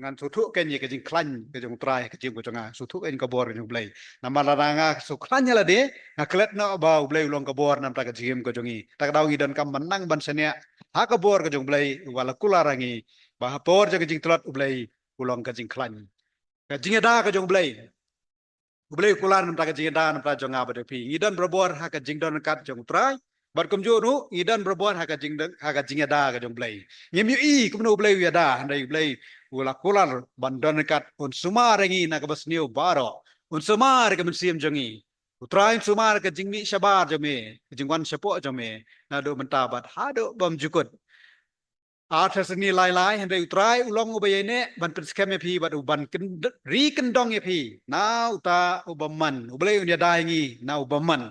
ngan shu thuh kein ïa ka jingkhlaiñ ka jong U Trai ha ka jingim ka jong nga, shu thuh kein ka bor ka jong U Blei. Namar lada nga shu khlaiñ ha lade, nga klet noh ba U Blei u long ka bor namar ka jingim ka jong ngi. Ta ka daw ngi donkam ban nang ban shaniah ha ka bor ka jong U Blei, uba la kular ha ngi, ba ha por jong ka jingtlot U Blei u long ka jingkhlaiñ. Ka jingïada ka jong U Blei. U Blei u kular namar ka jingïada namar jong nga bad jong phi. Ngi don barabor ha ka jingdon ryngkat jong U Trai. Bad kumjuh ruh, ngi don barabor ha ka jingdon, ha ka jingïada ka jong U Blei. Ngim ïohi kumno U Blei u ïada, hynrei U Blei u la kular ban don ryngkat, un sumar ïa ngi na kaba sniew baroh. Un sumar ïa ka mynsiem jong ngi. U Trai un sumar ka jingmih shabar jong me, ka jingwan shapoh jong me, naduh mynta bad haduh bymjukut. Ar Thessaloni lai lai, hynrei U Trai u long uba ïaineh ban pynskhem ïa phi bad u ban kyn-, ri kyndong ïa phi na uta u bymman. U Blei un ïada ïa ngi na u bymman.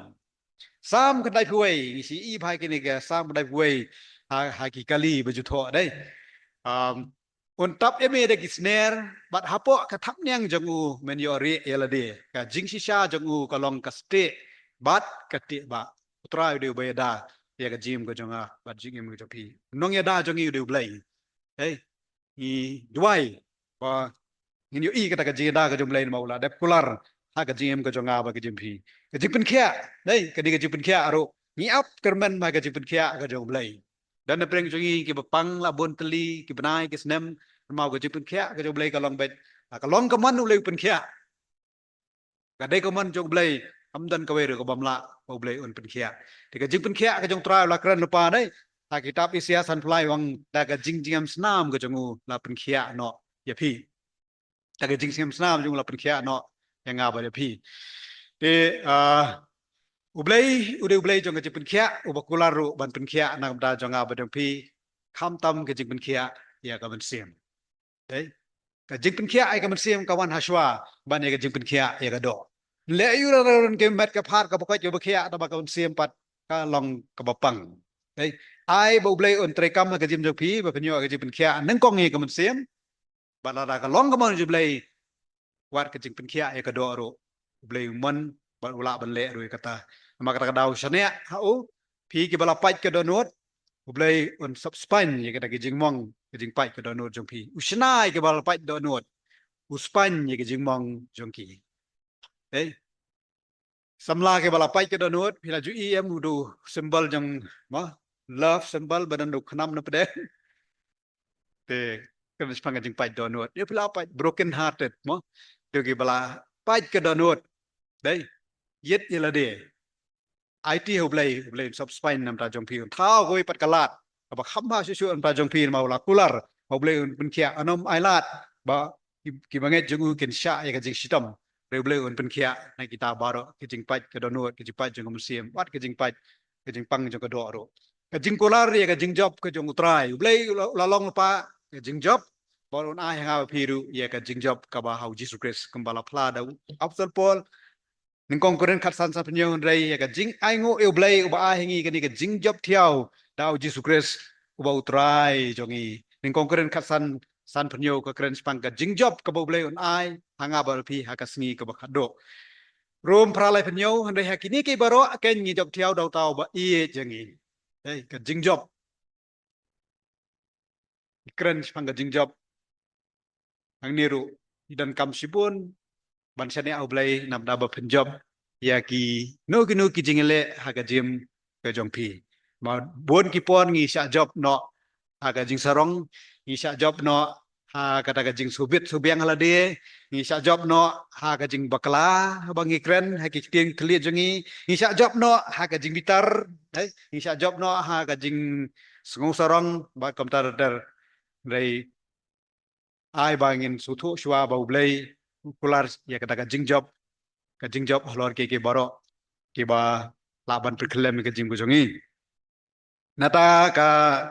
Salm khadhynlaiphew wei, ngi shu ïohi bha kine ki Salm khadhynlaiphew wei, ha, ha ki kali ba ju thoh dei. Um, un tap ïa me da ki sner, bad hapoh ka thapniang jong u men ïoh rieh ïa lade. Ka jingshisha jong u ka long ka stieh bad ka tieh bah. U Trai u dei uba ïada ïa ka jingim ka jong nga bad jingim ka jong phi. Nongïada jong ngi u dei U Blei. Hei, ngi duwai ba ngin ïohi kata ka jingïada ka jong U Blei namar u la dep kular ha ka jingim ka jong nga bad ka jong phi. Ka jingpynkhiah, dei, kane ka jingpynkhiah ruh ngi ap kyrmen ba ka jingpynkhiah ka jong U Blei. Don na pdeng jong ngi kiba pang la bun tylli, ki bnai ki snem, namar ka jingpynkhiah ka jong U Blei ka long beit, ka long ka mon U Blei u pynkhiah. Ka dei ka mon jong U Blei, kam don kawei ruh ka bym lah ba U Blei un pynkhiah. Te ka jingpynkhiah ka jong U Trai u la kren lypa dei. Ha kitab Isaïah sanphew lai u ong da ka jingjngem snam ka jong u la pynkhiah noh ïa phi. Da ka jingjngem snam jong u la pynkhiah noh ïa nga bad ïa phi. Te, ah, U Blei, u dei U Blei jong ka jingpynkhiah, uba kular ruh ban pynkhiah na ka bynta jong nga bad jong phi. Khamtam ka jingpynkhiah ïa ka mynsiem. Dei. Ka jingpynkhiah ïa ka mynsiem ka wan hashwa ban ïa ka jingpynkhiah ïa ka doh. Leh aïu ruh ruh ki met ka phad kaba koit kaba khiah, tangba ka mynsiem pat ka long kaba pang. Dei. Ai ba U Blei un treikam ha ka jingim jong phi ba phin ïoh ka jingpynkhiah nyngkong ïa ka mynsiem. Bad lada ka long ka mon jong U Blei, wat ka jingpynkhiah ïa ka doh ruh U Blei u mon bad u lah ban leh ruh ïa kata. Namar kata ka daw shaniah ha u, phi kiba la pait ka dohnud, U Blei un sop spaiñ ïa kata ka jingmong, ka jingpait ka dohnud jong phi. U shna ïa kiba la pait dohnud, u spaiñ ïa ka jingmong jong ki. Ei. Samla kiba la pait ka dohnud, phi la ju ïohi em u dei u symbol jong, mo, love symbol ba don u khnam na pdeng. Te, kren shaphang ka jingpait dohnud. Ïa phi la pait broken hearted mo. Ïa ki ba la pait ka dohnud. Dei. Ïit ïa lade. Aiti ha U Blei, U Blei un sop span namar jong phi, un thaw kawei pat ka lad kaba kham bha shuh shuh namar jong phi, namar u la kular ba U Blei un pynkhiah, un ym ailad ba ki, ki bangeit jong u kin shah ïa ka jingshitom. Hynrei U Blei un pynkhiah na kita baroh, ka jingpait ka dohnud, ka jingpait jong ka mynsiem, wat ka jingpait, ka jingpang jong ka doh ruh. Ka jingkular ïa ka jingjop ka jong U Trai. U Blei u la, u la long lypa ka jingjop, bad un ai ha nga bad phi ruh ïa ka jingjop kaba ha U Jisu Khrist, kumba la phla da u Apostol Paul. Nyngkong Korinth khatsan, sanphew hynñiew, hynrei ïa ka jingainguh ïa U Blei uba ai ha ngi kane ka jingjop thiaw da U Jisu Khrist uba U Trai jong ngi. Nyngkong Korinth khatsan, sanphew hynñiew ka kren shaphang ka jingjop kaba U Blei un ai ha nga bad phi ha ka sngi kaba khatduh. Rom phra, laiphew hynñiew, hynrei ha kine ki baroh keiñ ngi jop thiaw da uta uba ïeit ïa ngi. Hei, ka jingjop. Ngi kren shaphang ka jingjop. Hangne ruh ngi donkam shibun ban shaniah ha U Blei namar ba phin jop ïa kino kino ki jingïaleh ha ka jingim ka jong phi. Namar bun ki por ngi shah jop noh ha ka jingsarong, ngi shah jop noh ha kata ka jingsngewbit sngewbiang ha lade, ngi shah jop noh ha ka jingbakla ba ngi kren ha ki ktien thylliej jong ngi, ngi shah jop noh ha ka jingbitar, eh, ngi shah jop noh ha ka jingsngewsarong bad kumta ter ter. Hynrei ai ba ngin sngewthuh shuwa ba U Blei u kular ïa kata ka jingjop, ka jingjop halor kiei kiei baroh kiba lah ban pynkhyllem ïa ka jingim ka jong ngi. Nangta ka,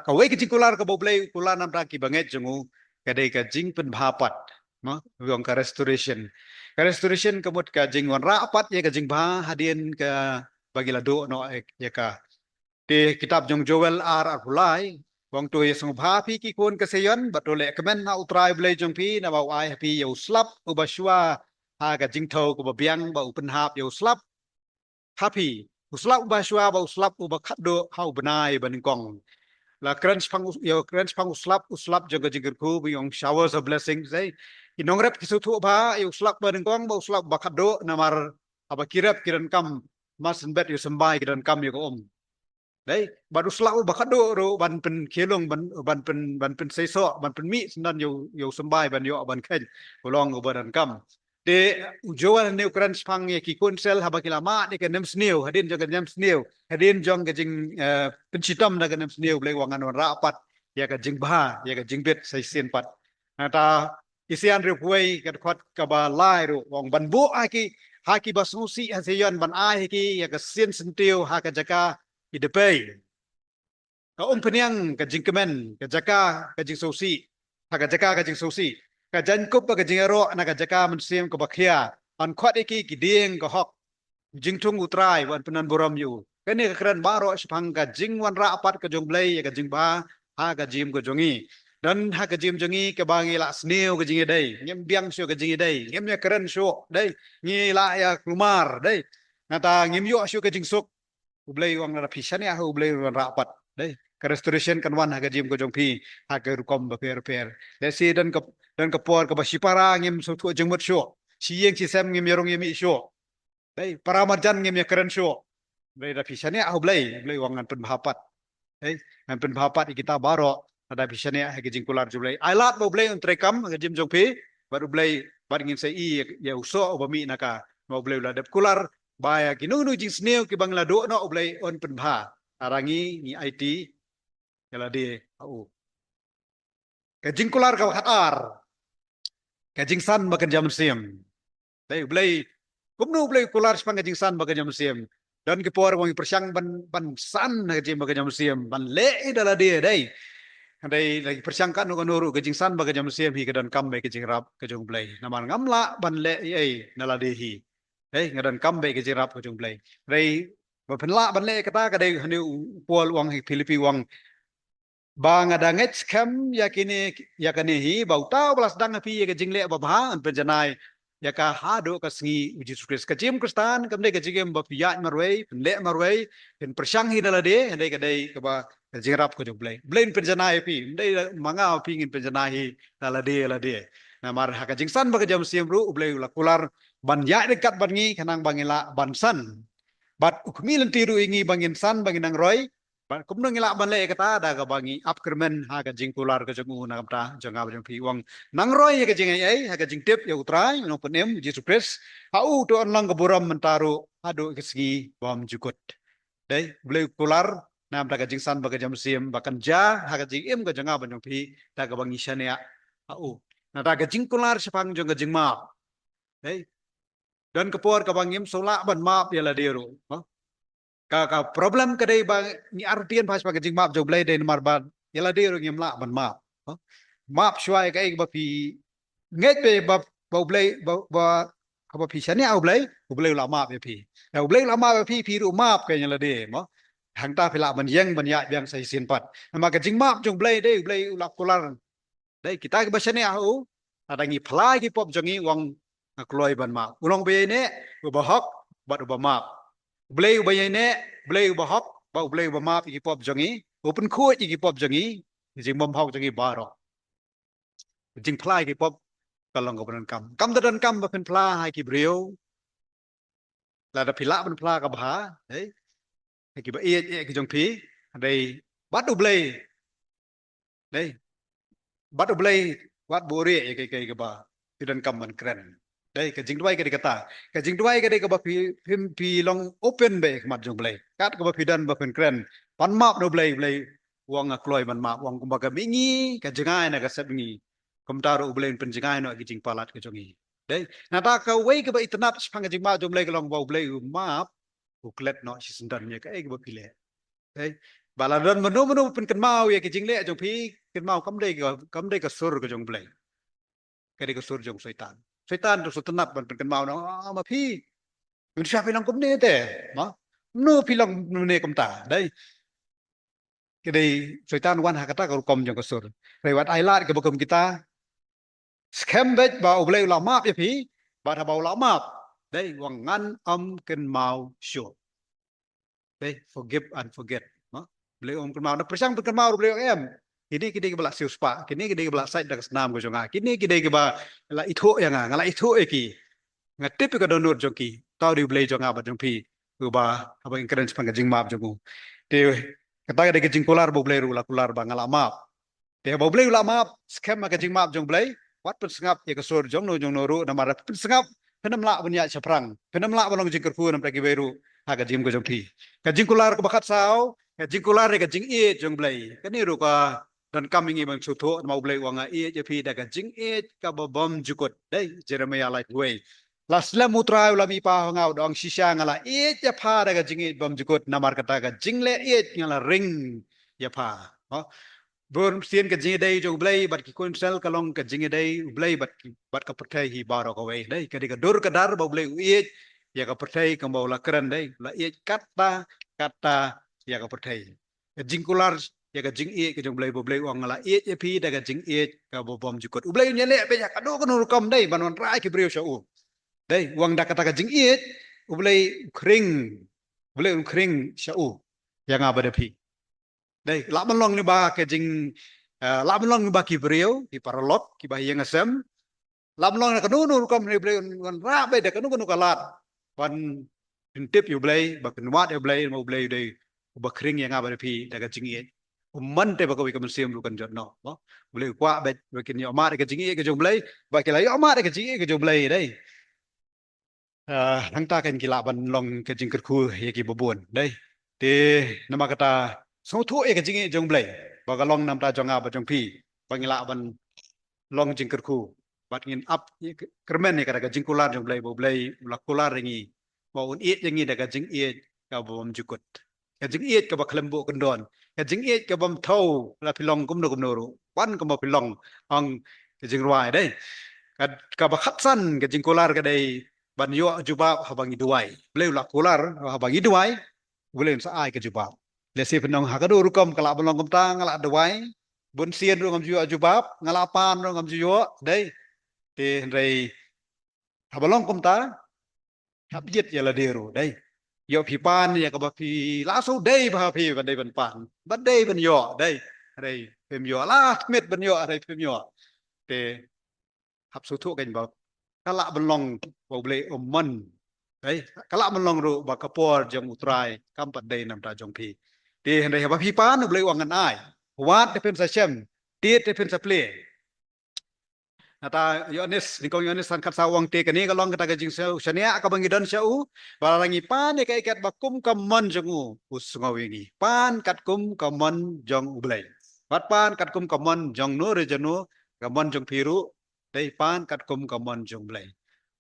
kawei ka jingkular kaba U Blei u kular namar ki bangeit jong u ka dei ka jingpynbha pat. Mo, u ong ka restoration. Ka restoration ka mut ka jingwanrah pat ïa ka jingbha hadien kaba ngi la duh noh ïa ka. Te kitab jong Joel ar, arphew lai, u ong, to ïasngewbha phi ki khun ka Zion, bad to lehkmen ha U Trai U Blei jong phi, naba u ai ha phi ïa u slap uba shuwa ha ka jingthew kaba biang, bad u pynhap ïa u slap ha phi, u slap uba shuwa bad u slap uba khatduh ha u bnai banyngkong. La kren shaphang u, ïa, kren shaphang u slap, u slap jong ka jingkyrkhu, ba ong showers of blessings, eh. Ki nongrep ki sngewthuh bha ïa u slap banyngkong bad u slap uba khatduh, namar haba ki rep ki donkam, mar shen bet ïa u symbai ki donkam ïa ka um. Dei, bad u slap uba khatduh ruh ban pynkhie lung, ban, ban pyn, ban pynseisoh, ban pynmih syndon ïa u, ïa u symbai ban ïoh ban kheiñ, u long uba donkam. Te u Joel hangne u kren shaphang ïa ki khun Israel haba ki la mad ïa ka nemsniew, hadien jong ka nemsniew, hadien jong ka jing, eh, pynshitom da ka nemsniew, U Blei u ong ngan wanrah pat ïa ka jingbha, ïa ka jingbit sa shisien pat. Nangta Isaïah hynriewphew wei ka dkhot kaba lai ruh u ong, ban buh ha ki, ha kiba sngewsih ha Zion, ban ai ha ki ïa ka sien syntiew ha ka jaka ki dpei. Ka umphniang ka jingkmen, ka jaka ka jingsngewsih, ha ka jaka ka jingsngewsih. Ka jaiñkup bad ka jingïaroh na ka jaka mynsiem kaba khia. Ban khot ïa ki ki dieng ka hok. Jingthung U Trai, ban pyndonburom ïa u. Kane ka kren baroh shaphang ka jingwanrah pat ka jong U Blei ïa ka jingbha ha ka jingim ka jong ngi. Don ha ka jingim jong ngi kaba ngi la sniew ka jingïadei, ngim biang shuh ka jingïadei, ngim ïakren shuh, dei, ngi la ïakulmar, dei. Nangta ngim ïoh shuh ka jingsuk. U Blei u ong lada phi shaniah ha U Blei u wanrah pat. Dei, ka restoration kan wan ha ka jingim ka jong phi ha ka rukom bapher bapher. Lehse don ka, don ka por kaba shipara ngim sngewthuh jingmut shuh. Shi ïing shi sem ngim ïarung ïamih shuh. Dei, para marjan ngim ïakren shuh. Dei, lada phi shaniah ha U Blei, U Blei u ong ngan pynbha pat. Dei, ngan pynbha pat ïa kita baroh lada phi shaniah ha ka jingkular jong U Blei. Ai lad ba U Blei un treikam ha ka jingim jong phi, bad U Blei, bad ngin sa ïohi ïa u soh uba mih na ka, namar U Blei u la dep kular ba ïa kino kino jingsniew kiba ngi la duh noh U Blei un pynbha. Tang ngi, ngi aiti ïa lade ha u. Ka jingkular kaba khatar, ka jingsan ba kynja mynsiem. Dei, U Blei, kumno U Blei u kular shaphang ka jingsan ba kynja mynsiem? Don ki por ba ngi pyrshang ban, ban san ha ka jingim ba kynja mynsiem, ban leh ei da lade, dei. Hynrei lada ngi pyrshang katno katno ruh, ka jingsan ba kynja mynsiem hi ka donkam bad ka jingïarap ka jong U Blei. Namar ngam lah ban leh ei ei na lade hi. Dei, nga donkam bad ka jingïarap ka jong U Blei. Hynrei ba phin lah ban leh kata ka dei hangne u Paul u ong ha Philippi u ong, ba nga da ngeit skhem ïa kine, ïa kane hi, ba uta uba la sdang ha phi ïa ka jingleh babha un pynjanai ïa ka haduh ka sngi U Jisu Khrist. Ka jingim Khristan kam dei ka jingim ba phi ïaid marwei, phin leh marwei, phin pyrshang hi da lade, hynrei ka dei kaba ka jingïarap ka jong U Blei. U Blei un pynjanai ïa phi, ym dei ma nga ma phi ngin pynjanai hi da lade lade. Namar ha ka jingsan ba kynja mynsiem ruh U Blei u la kular ban ïaid ryngkat bad ngi khnang ba ngin lah ban san. Bad u khmih lynti ruh ïa ngi ba ngin san, ba ngin nang roi, Kumno ngi lah ban leh ïa kata? Da kaba ngi ap kyrmen ha ka jingkular ka jong u na ka bynta jong nga bad jong phi. U ong, nang roi ïa ka jingaiei ha ka jingtip ïa U Trai, U Nongpynim Jisu Khrist, ha u to yn long ka burom mynta ruh haduh ka sngi bymjukut. Dei, U Blei u kular na ka bynta ka jingsan bad ka jingmynsiem ba kan jia ha ka jingim ka jong nga bad jong phi, da kaba ngi shaniah ha u. Na ka bynta ka jingkular shaphang jong ka jingmap. Dei, don ka por kaba ngim shu lah ban map ïa lade ruh, ha? Ka, ka problem ka dei ba ngi artatien bha shaphang ka jingmap jong U Blei, dei namar ba ïa lade ruh ngim lah ban map, ha? Map shuwa ïa kaei kaba phi ngeit beit ba, ba U Blei, ba, ba, haba phi shaniah U Blei, U Blei u la map ïa phi. Ïa U Blei u la map ïa phi, phi ruh map ka ïa lade, mo. Hangta phi lah ban ïeng ban ïaid biang sa shisien pat. Namar ka jingmap jong U Blei, dei, U Blei u la kular. Dei, kita kiba shaniah ha u, lada ngi phla ïa ki pop jong ngi, u ong, nga kloi ban map. U long uba ïaineh, uba hok bad uba map. U Blei uba ïaineh, U Blei uba hok bad U Blei uba map ïa ki pop jong ngi, u pynkhuid ïa ki pop jong ngi, ki jingbymhok jong ngi baroh. Jingphla ïa ki pop ka long kaba donkam. Kam da donkam ba phin phla ha ki briew. Lada phi lah ban phla kaba bha, dei, ha kiba ïeit ïa ki jong phi, dei, bad U Blei. Dei, bad U Blei, wat buh rieh ïa kaei kaei kaba phi donkam ban kren. Dei, ka jingduwai ka dei kata. Ka jingduwai ka dei kaba phi, phi, phi long open beit ha khmat jong U Blei. Kat kaba phi don ba phin kren, ban map na U Blei, U Blei u ong nga kloi ban map, u ong kumba ka mihngi ka jngai na ka sepngi, kumta ruh U Blei un pynjngai noh ïa ki jingpalat ka jong ngi. Dei, na kata kawei kaba itynnad shaphang ka jingmap jong U Blei ka long ba U Blei u map, u klet noh shisyndon ïa kaei kaba phi leh. Dei, ba la don mano mano pynkynmaw ïa ki jingleh jong phi, kynmaw kam dei ka, kam dei ka sur ka jong U Blei. Ka dei ka sur jong Soitan. Soitan ruh shu tynnad ban pynkynmaw noh, ah, ma phi, mynta phi long kumne te, ma? Mano phi long kumne kumta, dei. Ka dei Soitan wan ha kata ka rukom jong ka sur. Hynrei wat ai lad kaba kum kita. Skhem beit ba U Blei u la map ïa phi, bad haba u la map, dei, u ong ngan ym kynmaw shuh. Dei, forgive and forget, ma? U Blei um kynmaw, na pyrshang pynkynmaw ruh U Blei u ong em. Kine ki dei kiba la siewspah, kine ki dei kiba la sait da ka snam ka jong nga, kine ki dei kiba la ithuh ïa nga, nga la ithuh ïa ki. Nga tip ïa ka dohnud jong ki. Tang dei U Blei jong nga bad jong phi uba, haba ngi kren shaphang ka jingmap jong u. Te kata ka dei ka jingkular ba U Blei ruh u la kular ba nga la map. Te haba U Blei u la map, skhem ha ka jingmap jong U Blei, wat pynsngap ïa ka sur jongno jongno ruh, namar pynsngap, phin ym lah ban ïaid shaphrang, phin ym lah ban long jingkyrkhu na ka bynta kiwei ruh ha ka jingim ka jong phi. Ka jingkular kaba khatsaw, ka jingkular ïa ka jingïeit jong U Blei. Kane ruh ka donkam ïa ngi ban sngewthuh, namar U Blei u ong nga ïeit ïa phi da ka jingïeit kaba bymjukut. Dei, Jeremiah lai wei. La slem U Trai u la mihpat ha nga, u da ong shisha nga la ïeit ïa pha da ka jingïeit bymjukut, namar kata ka jingleh ïeit nga la ring ïa pha. Ha? Bun sien ka jingïadei jong U Blei bad ki khun Israel ka long ka jingïadei U Blei bad ki, bad ka pyrthei hi baroh kawei. Dei, ka dei ka dur ka dar ba U Blei u ïeit ïa ka pyrthei, kumba u la kren, dei, u la ïeit katta katta ïa ka pyrthei. Ka jingkular ïa ka jingïeit ka jong U Blei, ba U Blei u ong nga la ïeit ïa phi da ka jingïeit kaba bymjukut. U Blei un ïaleh beit ha kano kano rukom, dei, ban wanrah ïa ki briew sha u. Dei, u ong da kata ka jingïeit U Blei u khring, U Blei un khring sha u ïa nga bad ïa phi. Dei, lah ban long lyngba ka jing, eh, lah ban long lyngba ki briew, ki paralok, kiba ïeng ha sem. Lah ban long na kano kano rukom, U Blei un wanrah beit da kano kano ka lad ban pyntip ïa U Blei, ba pynwad ïa U Blei, namar U Blei u dei uba khring ïa nga bad ïa phi da ka jingïeit. Ym man te ba kawei ka mynsiem ruh kan jot noh, mo. U Blei u kwah beit ba kin ïohmad ïa ka jingïeit ka jong U Blei, ba ki la ïohmad ïa ka jingïeit ka jong U Blei, dei. Ah, hangta kan ki lah ban long ka jingkyrkhu ïa kiba bun, dei. Te namar kata, sngewthuh ïa ka jingïeit jong U Blei ba ka long na ka bynta jong nga bad jong phi, ba ngin lah ban long jingkyrkhu bad ngin ap ïa ka, kyrmen ïa kata ka jingkular jong U Blei, ba U Blei u la kular ïa ngi ba un ïeit ïa ngi da ka jingïeit kaba bymjukut. Ka jingïeit kaba khlem buh kyndon. Ka jingïeit ka bym thew la phi long kumno kumno ruh. Wan kumba phi long, ong ka jingrwai, dei. Ka, kaba khatsan ka jingkular ka dei ban ïoh jubab haba ngi duwai. U Blei u la kular haba ngi duwai, U Blei un sa ai ka jubab. Lehse phin ong ha kano rukom ka lah ban long kumta, nga la duwai bun sien ruh ngam ju ïoh jubab, nga la pan ruh ngam ju ïoh, dei. Te hynrei haba long kumta, hap jied ïa lade ruh, dei. Ïoh phi pan ïa kaba phi la shu dei bha phi ban dei ban pan, ban dei ban ïoh, dei. Hynrei phim ïoh, la khmih ban ïoh, hynrei phim ïoh. Te hap sngewthuh kan ba ka lah ban long ba U Blei um mon, dei. Ka lah ban long ruh ba ka por jong U Trai kam pat dei na ka bynta jong phi. Te hynrei haba phi pan, U Blei u ong ngan ai. Wad te phin sa shem, tied te phin sa plie. Nata Ïoannis, nyngkong Ïoannis san khatsaw u ong te kane ka long kata ka jingshaniah kaba ngi don sha u, ba lada ngi pan ïa kaei kaei ba kum ka mon jong u, u sngew ïa ngi. Pan katkum ka mon jong U Blei. Wat pan katkum ka mon jong no re jong no, ka mon jong phi ruh, dei pan katkum ka mon jong U Blei.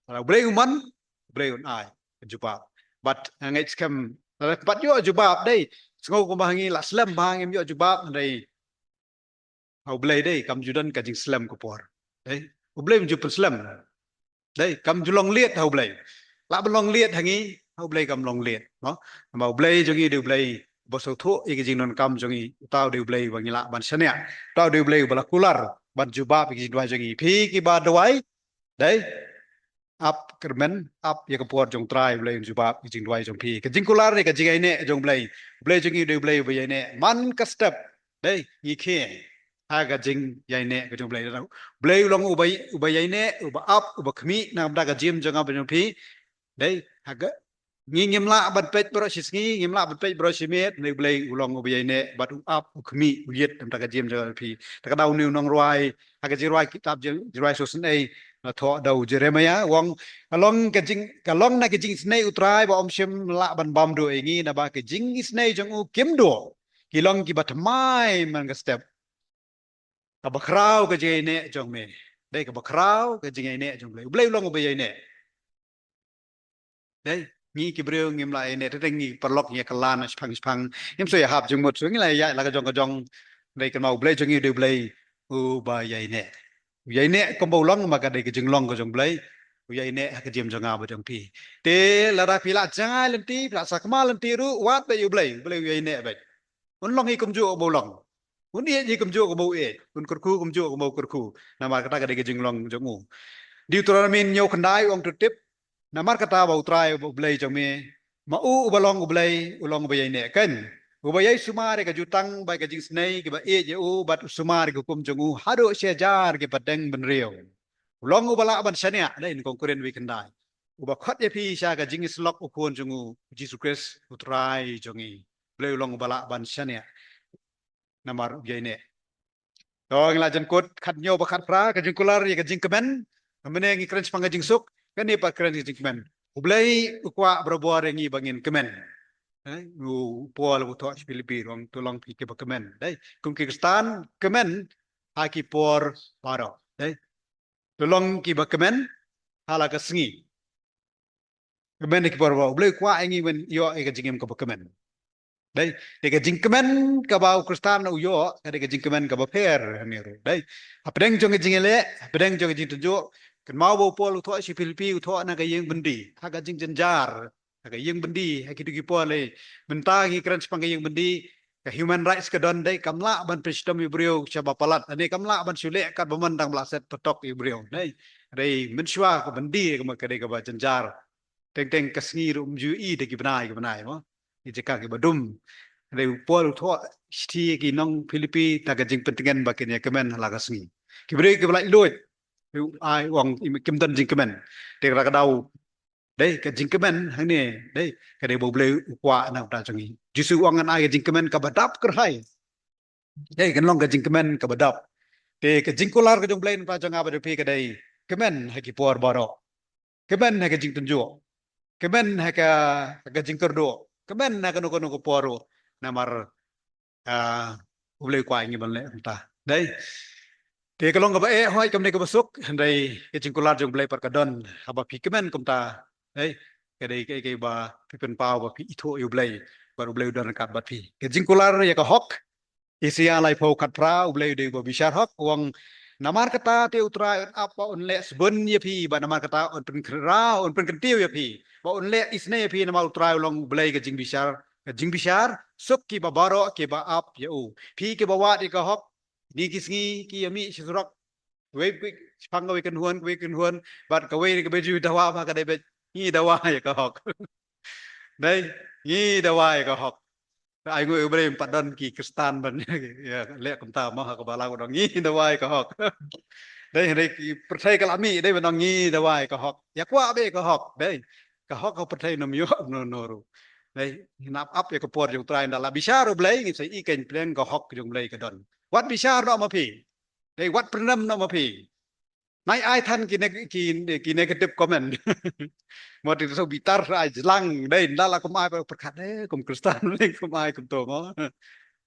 Lada U Blei u mon, U Blei un ai jubab. Bad nga ngeit skhem, lada pat ïoh jubab dei, sngew kumba ngi la slem ba ngim ïoh jubab, hynrei ha U Blei dei kam ju don ka jingslem ka por. Dei, U Blei um ju pynslem. Dei, kam ju long late ha U Blei. Lah ban long late ha ngi, ha U Blei kam long late, no? Namar U Blei jong ngi dei U Blei ba sngewthuh ïa ka jingdonkam jong ngi, uta u dei U Blei ba ngi lah ban shaniah. Uta u dei U Blei ba la kular ban jubab ïa ka jingduwai jong ngi. Phi kiba duwai, dei, ap kyrmen, ap ïa ka por jong U Trai, U Blei un jubab ïa ka jingduwai jong phi. Ka jingkular ne ka jingïaineh jong U Blei. U Blei jong ngi dei U Blei ba ïaineh man ka step. Dei, ngi khie ha ka jingïaineh ka jong U Blei. U Blei u long uba, uba ïaineh, uba ap, uba khmih na ka bynta ka jingim jong nga bad jong phi. Dei, ha ka, ngi ngim lah ban peit baroh shi sngi, ngim lah ban peit baroh shi miet, hynrei U Blei u long uba ïaineh bad u ap, u khmih, u ïit na ka bynta ka jingim jong nga bad jong phi. Te ka daw une u nongrwai ha ka Jingrwai, kitab Jing-, Jingrwai shisien, la thoh da u Jeremiah, u ong, ka long ka jing, ka long na ka jingisynei U Trai ba ym shym lah ban bam duh ïa ngi, naba ka jingisynei jong u kim duh. Ki long kiba thymmai man ka step. Kaba khraw ka jingïaineh jong me. Dei, kaba khraw ka jingïaineh jong U Blei. U Blei u long uba ïaineh. Dei, ngi ki briew ngim lah ïaineh, te ngi paralok ngi ïa kylla na shipang shipang. Ngim shu ïahap jingmut shuh, ngi la ïaid la ka jong ka jong. Dei, kynmaw U Blei jong ngi u dei U Blei uba ïaineh. U ïaineh kumba u long, ma ka dei ka jinglong ka jong U Blei. U ïaineh ha ka jingim jong nga bad jong phi. Te lada phi la jngai lynti, phi la sakma lynti ruh, wad beit ïa U Blei, U Blei u ïaineh beit. Un long hi kumjuh kumba u long. Un ïeit hi kumjuh kumba u ïeit. Un kyrkhu kumjuh kumba u kyrkhu. Namar kata ka dei ka jinglong jong u. Deuteronomi hynñiew khyndai u ong, to tip. Namar kata ba U Trai uba U Blei jong me, ma u uba long U Blei, u long uba ïaineh, kan. Uba ïai sumar ïa ka jutang bad ka jingisynei kiba ïeit ïa u, bad u sumar ïa ka hukum jong u haduh shi hajar ki pateng bynriew. U long uba lah ban shaniah, dei, nyngkong Korinth wei khyndai. Uba khot ïa phi sha ka jingïasyllok u Khun jong u, Jisu Khrist, U Trai jong ngi. U Blei u long uba lah ban shaniah. Namar u ïaineh. To ngi la jan kut, khathynñiew bad khatphra, ka jingkular ïa ka jingkmen. Mynne ngi kren shaphang ka jingsuk, kane pat kren ka jingkmen. U Blei u kwah barabor ïa ngi ba ngin kmen. Eh, u Paul u thoh sha Philippi, u ong to long phi kiba kmen. Dei, kum ki Khristan, kmen ha ki por baroh. Dei. To long kiba kmen ha la ka sngi. Kmen ha ki por baroh. U Blei u kwah ïa ngi ban ïoh ïa ka jingim kaba kmen. Dei, dei ka jingkmen kaba u Khristan u ïoh, ka dei ka jingkmen kaba pher hangne ruh. Dei, hapdeng jong ka jingïaleh, hapdeng jong ka jingtynjuh, kynmaw ba u Paul u thoh sha Philippi, u thoh na ka ïing byndi, ha ka jingjynjar, ha ka ïing byndi, ha kito ki por lei. Mynta ngi kren shaphang ka ïing byndi, ka human rights ka don, dei, kam lah ban pynshitom ïa u briew shaba palat, ne kam lah ban shu leh katba mon tang ba la set patok ïa u briew, dei. Dei mynshuwa ka byndi ka mut ka dei kaba jynjar. Teng teng ka sngi ruh ym ju ïohi da ki bnai, ki bnai mo. Ki jaka kiba dum. Dei u Paul u thoh shithi ki nong Philippi na ka jingpyntngen ba kin ïa kmen ha la ka sngi. Ki briew kiba laitluid. Ai u ong kim don jingkmen. Te ka daw Dei, ka jingkmen hangne, dei, ka dei ba U Blei u kwah na ka bynta jong ngi. Jisu u ong ngan ai ka jingkmen kaba dap kyrhai. Dei, kan long ka jingkmen kaba dap. Te ka jingkular ka jong U Blei na ka bynta jong nga bad jong phi ka dei, kmen ha ki por baroh. Kmen ha ka jingtynjuh. Kmen ha ka, ka jingkyrduh. Kmen ha kano kano ka por ruh. Namar ah, U Blei u kwah ïa ngi ban leh kumta. Dei. Te ka long kaba eh hoi kam dei kaba suk, hynrei ka jingkular jong U Blei pat ka don, haba phi kmen kumta. Dei. Ka dei kaei kaei ba phi pynpaw ba phi ithuh ïa U Blei, bad U Blei u don ryngkat bad phi. Ka jingkular ïa ka hok, Isaïah laiphew khatphra, U Blei u dei uba bishar hok, u ong namar kata te U Trai un ap ba un leh sbun ïa phi, bad namar kata un pynkhraw, un pynkyntiew ïa phi, ba un leh isynei ïa phi, namar U Trai u long U Blei ka jingbishar, ka jingbishar, suk kiba baroh kiba ap ïa u. Phi kiba wad ïa ka hok, kine ki sngi ki ïa mih sha surok. Kawei, kawei, shaphang kawei kynhun, kawei kynhun, bad kawei, kawei ju dawa ba ka dei beit. Ngi dawa ïa ka hok. Dei, ngi dawa ïa ka hok. Ai nguh ïa U Blei ym pat don ki Khristan ban ïa leh kumta mo, ha kaba la u dang ngi dawa ïa ka hok. Dei, hynrei ki pyrthei ka la mih, dei ban ong ngi dawa ïa ka hok. Ïa kwah beit ïa ka hok, dei. Ka hok ka pyrthei nym ïoh, no, no, ruh. Dei, ngi ap ap ïa ka por jong U Trai, ynda la bishar U Blei, ngin sa ïohi kein pyrshah ka hok jong U Blei ka don. Wat bishar noh ma phi. Dei, wat pyrnem noh ma phi. Nai ai than ki neg-, ki, ki negative comment. Mo, te shu bitar ai jlang, dei, ynda la kum ai pyrkhat, eh, kum Khristan, dei, kum ai kumto mo.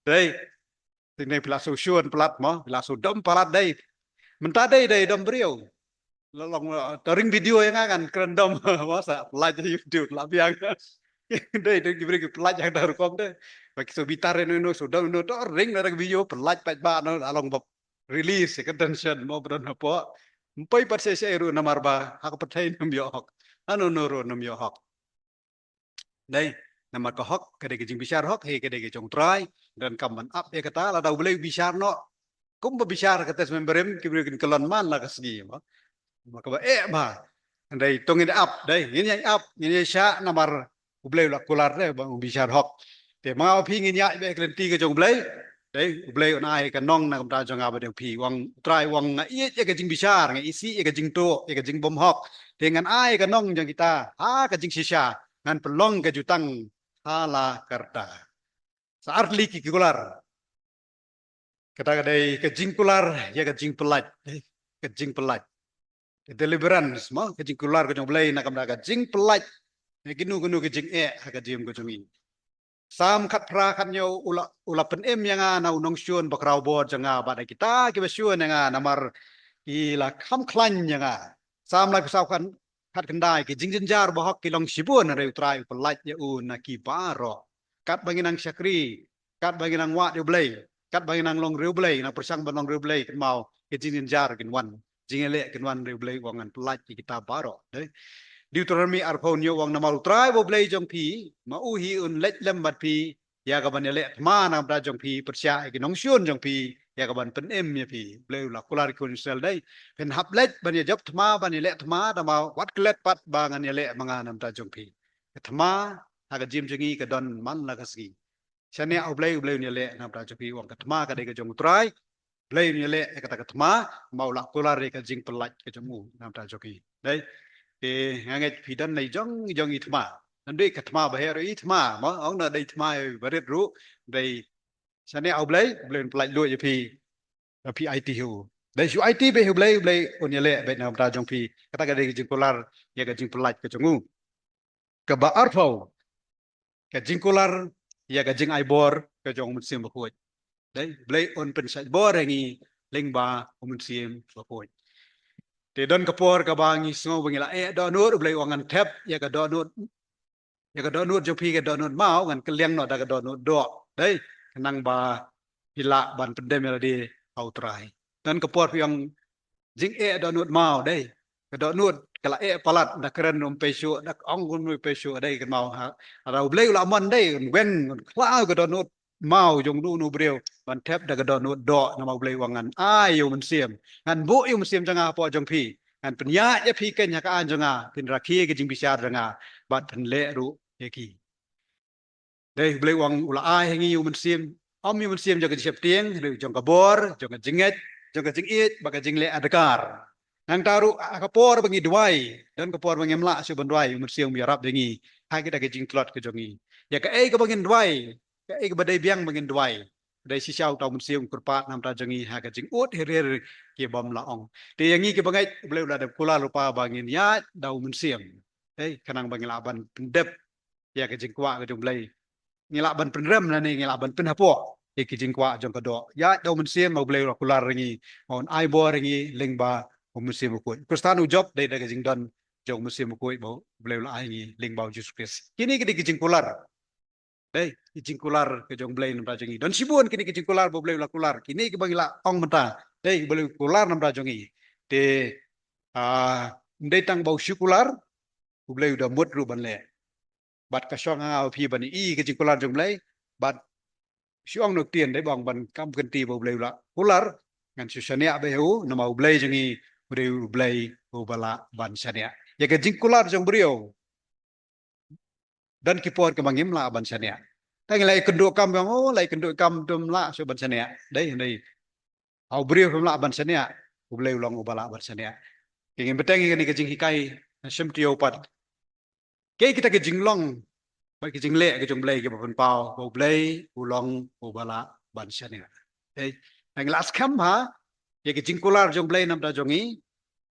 Dei, te ne phi la shu shun palat mo, phi la shu dom palat, dei. Mynta dei, dei dom briew. La long, eh, te ring video ïa nga ngan kren dom mo, sa la ïa YouTube la biang. Dei, dei ki briew ki pynlait ïa da rukom dei. Ba ki shu bitar ïa no no, shu dom no, to ring da video pynlait pat ba no, la long bap release ïa ka tension mo, ba don hapoh. Ym poi pat shisha shisha ruh namar ba ha ka pyrthei nym ïoh hok. Hano no ruh nym ïoh hok. Dei, namar ka hok ka dei ka jingbishar hok, hi ka dei ka jong U Trai. Donkam ban ap ïa kata, lada U Blei u bishar noh. Kumba bishar ka Testament Barim, ki briew kin kyllon man la ka sngi mo. Namar kaba eh ba. Dei, to ngin ap, dei, ngin ïa ap, ngin ïa shah namar U Blei u la kular, dei, ba u bishar hok. Te ma nga bad phi ngin ïa beh ka lynti ka jong U Blei. Dei, U Blei un ai ka nong na ka bynta jong nga bad jong phi. U ong, U Trai u ong, nga ïeit ïa ka jingbishar, nga isih ïa ka jingtuh, ïa ka jingbymhok. Te ngan ai ka nong jong kita ha ka jingshisha, ngan pynlong ka jutang ha la ka rta. Sa ar tylli ki kular. Kata ka dei ka jingkular ïa ka jingpynlait. Dei, ka jingpynlait. Ka deliverance mo, ka jingkular ka jong U Blei na ka bynta ka jingpynlait ïa kino kino ka jingeh ha ka jingim ka jong ngi. Salm khatphra khathynñiew, u la, u la pynim ïa nga na u nongshun bakhraw bor jong nga, bad ïa kita kiba shun ïa nga namar ki la kham khlaiñ ïa nga. Salm laiphew saw khat, khatkhyndai, ki jingjynjar bahok ki long shibun, hynrei U Trai u pynlait ïa u na ki baroh. Katba ngi nang shakri, katba ngi nang wad ïa U Blei, katba ngi nang long riewblei, nang pyrshang ban long riewblei, kynmaw ki jingjynjar kin wan. Jingïaleh kin wan, hynrei U Blei u ong ngan pynlait ïa kita baroh. Dei. Deuteronomi arphew hynñiew u ong, namar U Trai ba U Blei jong phi, ma u hi un leit lem bad phi ïa ka ban ïaleh thma na ka bynta jong phi, pyrshah ïa ki nongshun jong phi ïa ka ban pynim ïa phi. U Blei u la kular ïa ki khun Israel, dei, phin hap leit ban ïa jop thma, ban ïaleh thma, da ma wat klet pat ba ngan ïaleh ma nga na ka bynta jong phi. Ka thma ha ka jingim jong ngi ka don man la ka sngi. Shaniah U Blei, U Blei un ïaleh na ka bynta jong phi, u ong ka thma ka dei ka jong U Trai. U Blei un ïaleh ïa kata ka thma, ma u la kular ïa ka jingpynlait ka jong u na ka bynta jong ngi. Dei. Te nga ngeit phi don na i jong i jong i thma. Ngan dei ka thma ba heh ruh i thma mo, ong na dei thma ba rit ruh, dei. Shaniah U Blei, U Blei un pynlait lut ïa phi. Ba phi aiti ha u. Dei, shu aiti beit ha U Blei, U Blei un ïaleh beit na ka bynta jong phi. Kata ka dei ka jingkular ïa ka jingpynlait ka jong u. Kaba arphew, ka jingkular ïa ka jingai bor ka jong U Mynsiem Bakhuid. Dei, U Blei un pynshait bor ha ngi lyngba U Mynsiem Bakhuid. Te don ka por kaba ngi sngew ba ngi la eh dohnud, U Blei u ong ngan thep ïa ka dohnud, ïa ka dohnud jong phi, ka dohnud maw, ngan kylliang noh da ka dohnud doh. Dei, khnang ba phi lah ban pyndem ïa lade ha U Trai. Don ka por phi ong jingeh dohnud maw, dei. Ka dohnud ka la eh palat, da kren um pei shuh, da ong um pei shuh, dei, kynmaw ha. Haba U Blei u la mon, dei, un weng, un khlaw ka dohnud maw jong uno uno u briew ban thep da ka dohnud doh, namar U Blei u ong ngan ai ïa U Mynsiem. Ngan buh ïa U Mynsiem jong nga hapoh jong phi. Ngan pynïaid ïa phi kein ha ka aiñ jong nga, phin rakhe ïa ka jingbishar jong nga, bad phin leh ruh ïa ki. Dei, U Blei u ong u la ai ha ngi ïa U Mynsiem. Ym ïa U Mynsiem jong ka jingsheptieng, hynrei jong ka bor, jong ka jingngeit, jong ka jingïeit, bad ka jingleh adkar. Nangta ruh ha ka por ba ngi duwai, don ka por ba ngim lah shuh ban duwai, U Mynsiem u ïarap ïa ngi ha kita ki jingtlot ka jong ngi. Ïa kaei kaba ngin duwai, kaei kaba dei biang ba ngin duwai. Dei, shisha uta U Mynsiem u kyrpad na ka bynta jong ngi ha ka jingud hir hir ki bym lah ong. Te ïa ngi kiba ngeit, U Blei u la dep kular lypa ba ngin ïaid da U Mynsiem. Dei, khnang ba ngin lah ban pyndep ïa ka jingkwah ka jong U Blei. Ngi lah ban pynrem lane ngi lah ban pynhapoh ïa ki jingkwah jong ka doh. Ïaid da U Mynsiem, ma U Blei u la kular ïa ngi, un ai bor ïa ngi lyngba U Mynsiem Bakhuid. Khristan u jop dei da ka jingdon jong U Mynsiem Bakhuid ba U Blei u la ai ïa ngi lyngba U Jisu Khrist. Kine ki dei ki jingkular. Dei, ki jingkular ka jong U Blei na ka bynta jong ngi. Don shibun kine ki jingkular ba U Blei u la kular. Kine kiba ngi la ong mynta, dei, U Blei u kular na ka bynta jong ngi. Te, ah, ym dei tang ba u shu kular, U Blei u da mut ruh ban leh. Bad ka shong ha nga ha phi ban ïohi ka jingkular jong U Blei, bad shu ong noh ktien, dei, ba ong ban kam kynti ba U Blei u la kular, ngan shu shaniah beit ha u, namar U Blei jong ngi u dei U Blei uba lah ban shaniah. Ïa ka jingkular jong briew, don ki por kaba ngim lah ban shaniah. Tang ngi la ïakynduh kam, ba ong, oh, la ïakynduh kam, ym lah shuh ban shaniah. Dei, dei. Ha u briew phim lah ban shaniah, U Blei u long uba lah ban shaniah. Te ngin bteng ïa kane ka jinghikai, na shim taïew pat. Kaei kita ki jinglong ki jingleh ki jong U Blei kiba pynpaw ba U Blei u long uba lah ban shaniah. Te ngi la skhem ha ïa ki jingkular jong U Blei namar jong ngi,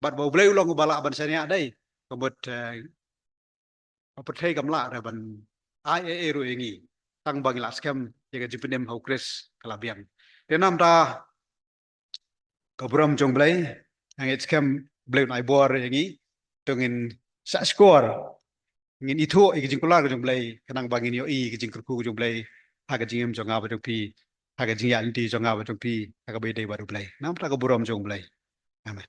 bad ba U Blei u long uba lah ban shaniah dei. Ka mut, eh, ka pyrthei kam lah re ban ai ei ei ruh ïa ngi, tang ba ngi la skhem ïa ka jingpynim ha U Khrist ka la biang. Te namar ka burom jong U Blei, nga ngeit skhem U Blei un ai bor ïa ngi, to ngin shahshkor, ngin ithuh ïa ki jingkular jong U Blei, khnang ba ngin ïohi ïa ki jingkyrkhu jong U Blei ha ka jingim jong nga bad jong phi, ha ka jingïaid lynti jong nga bad jong phi, ha kaba ïadei bad U Blei. Namar ka burom jong U Blei. Amen.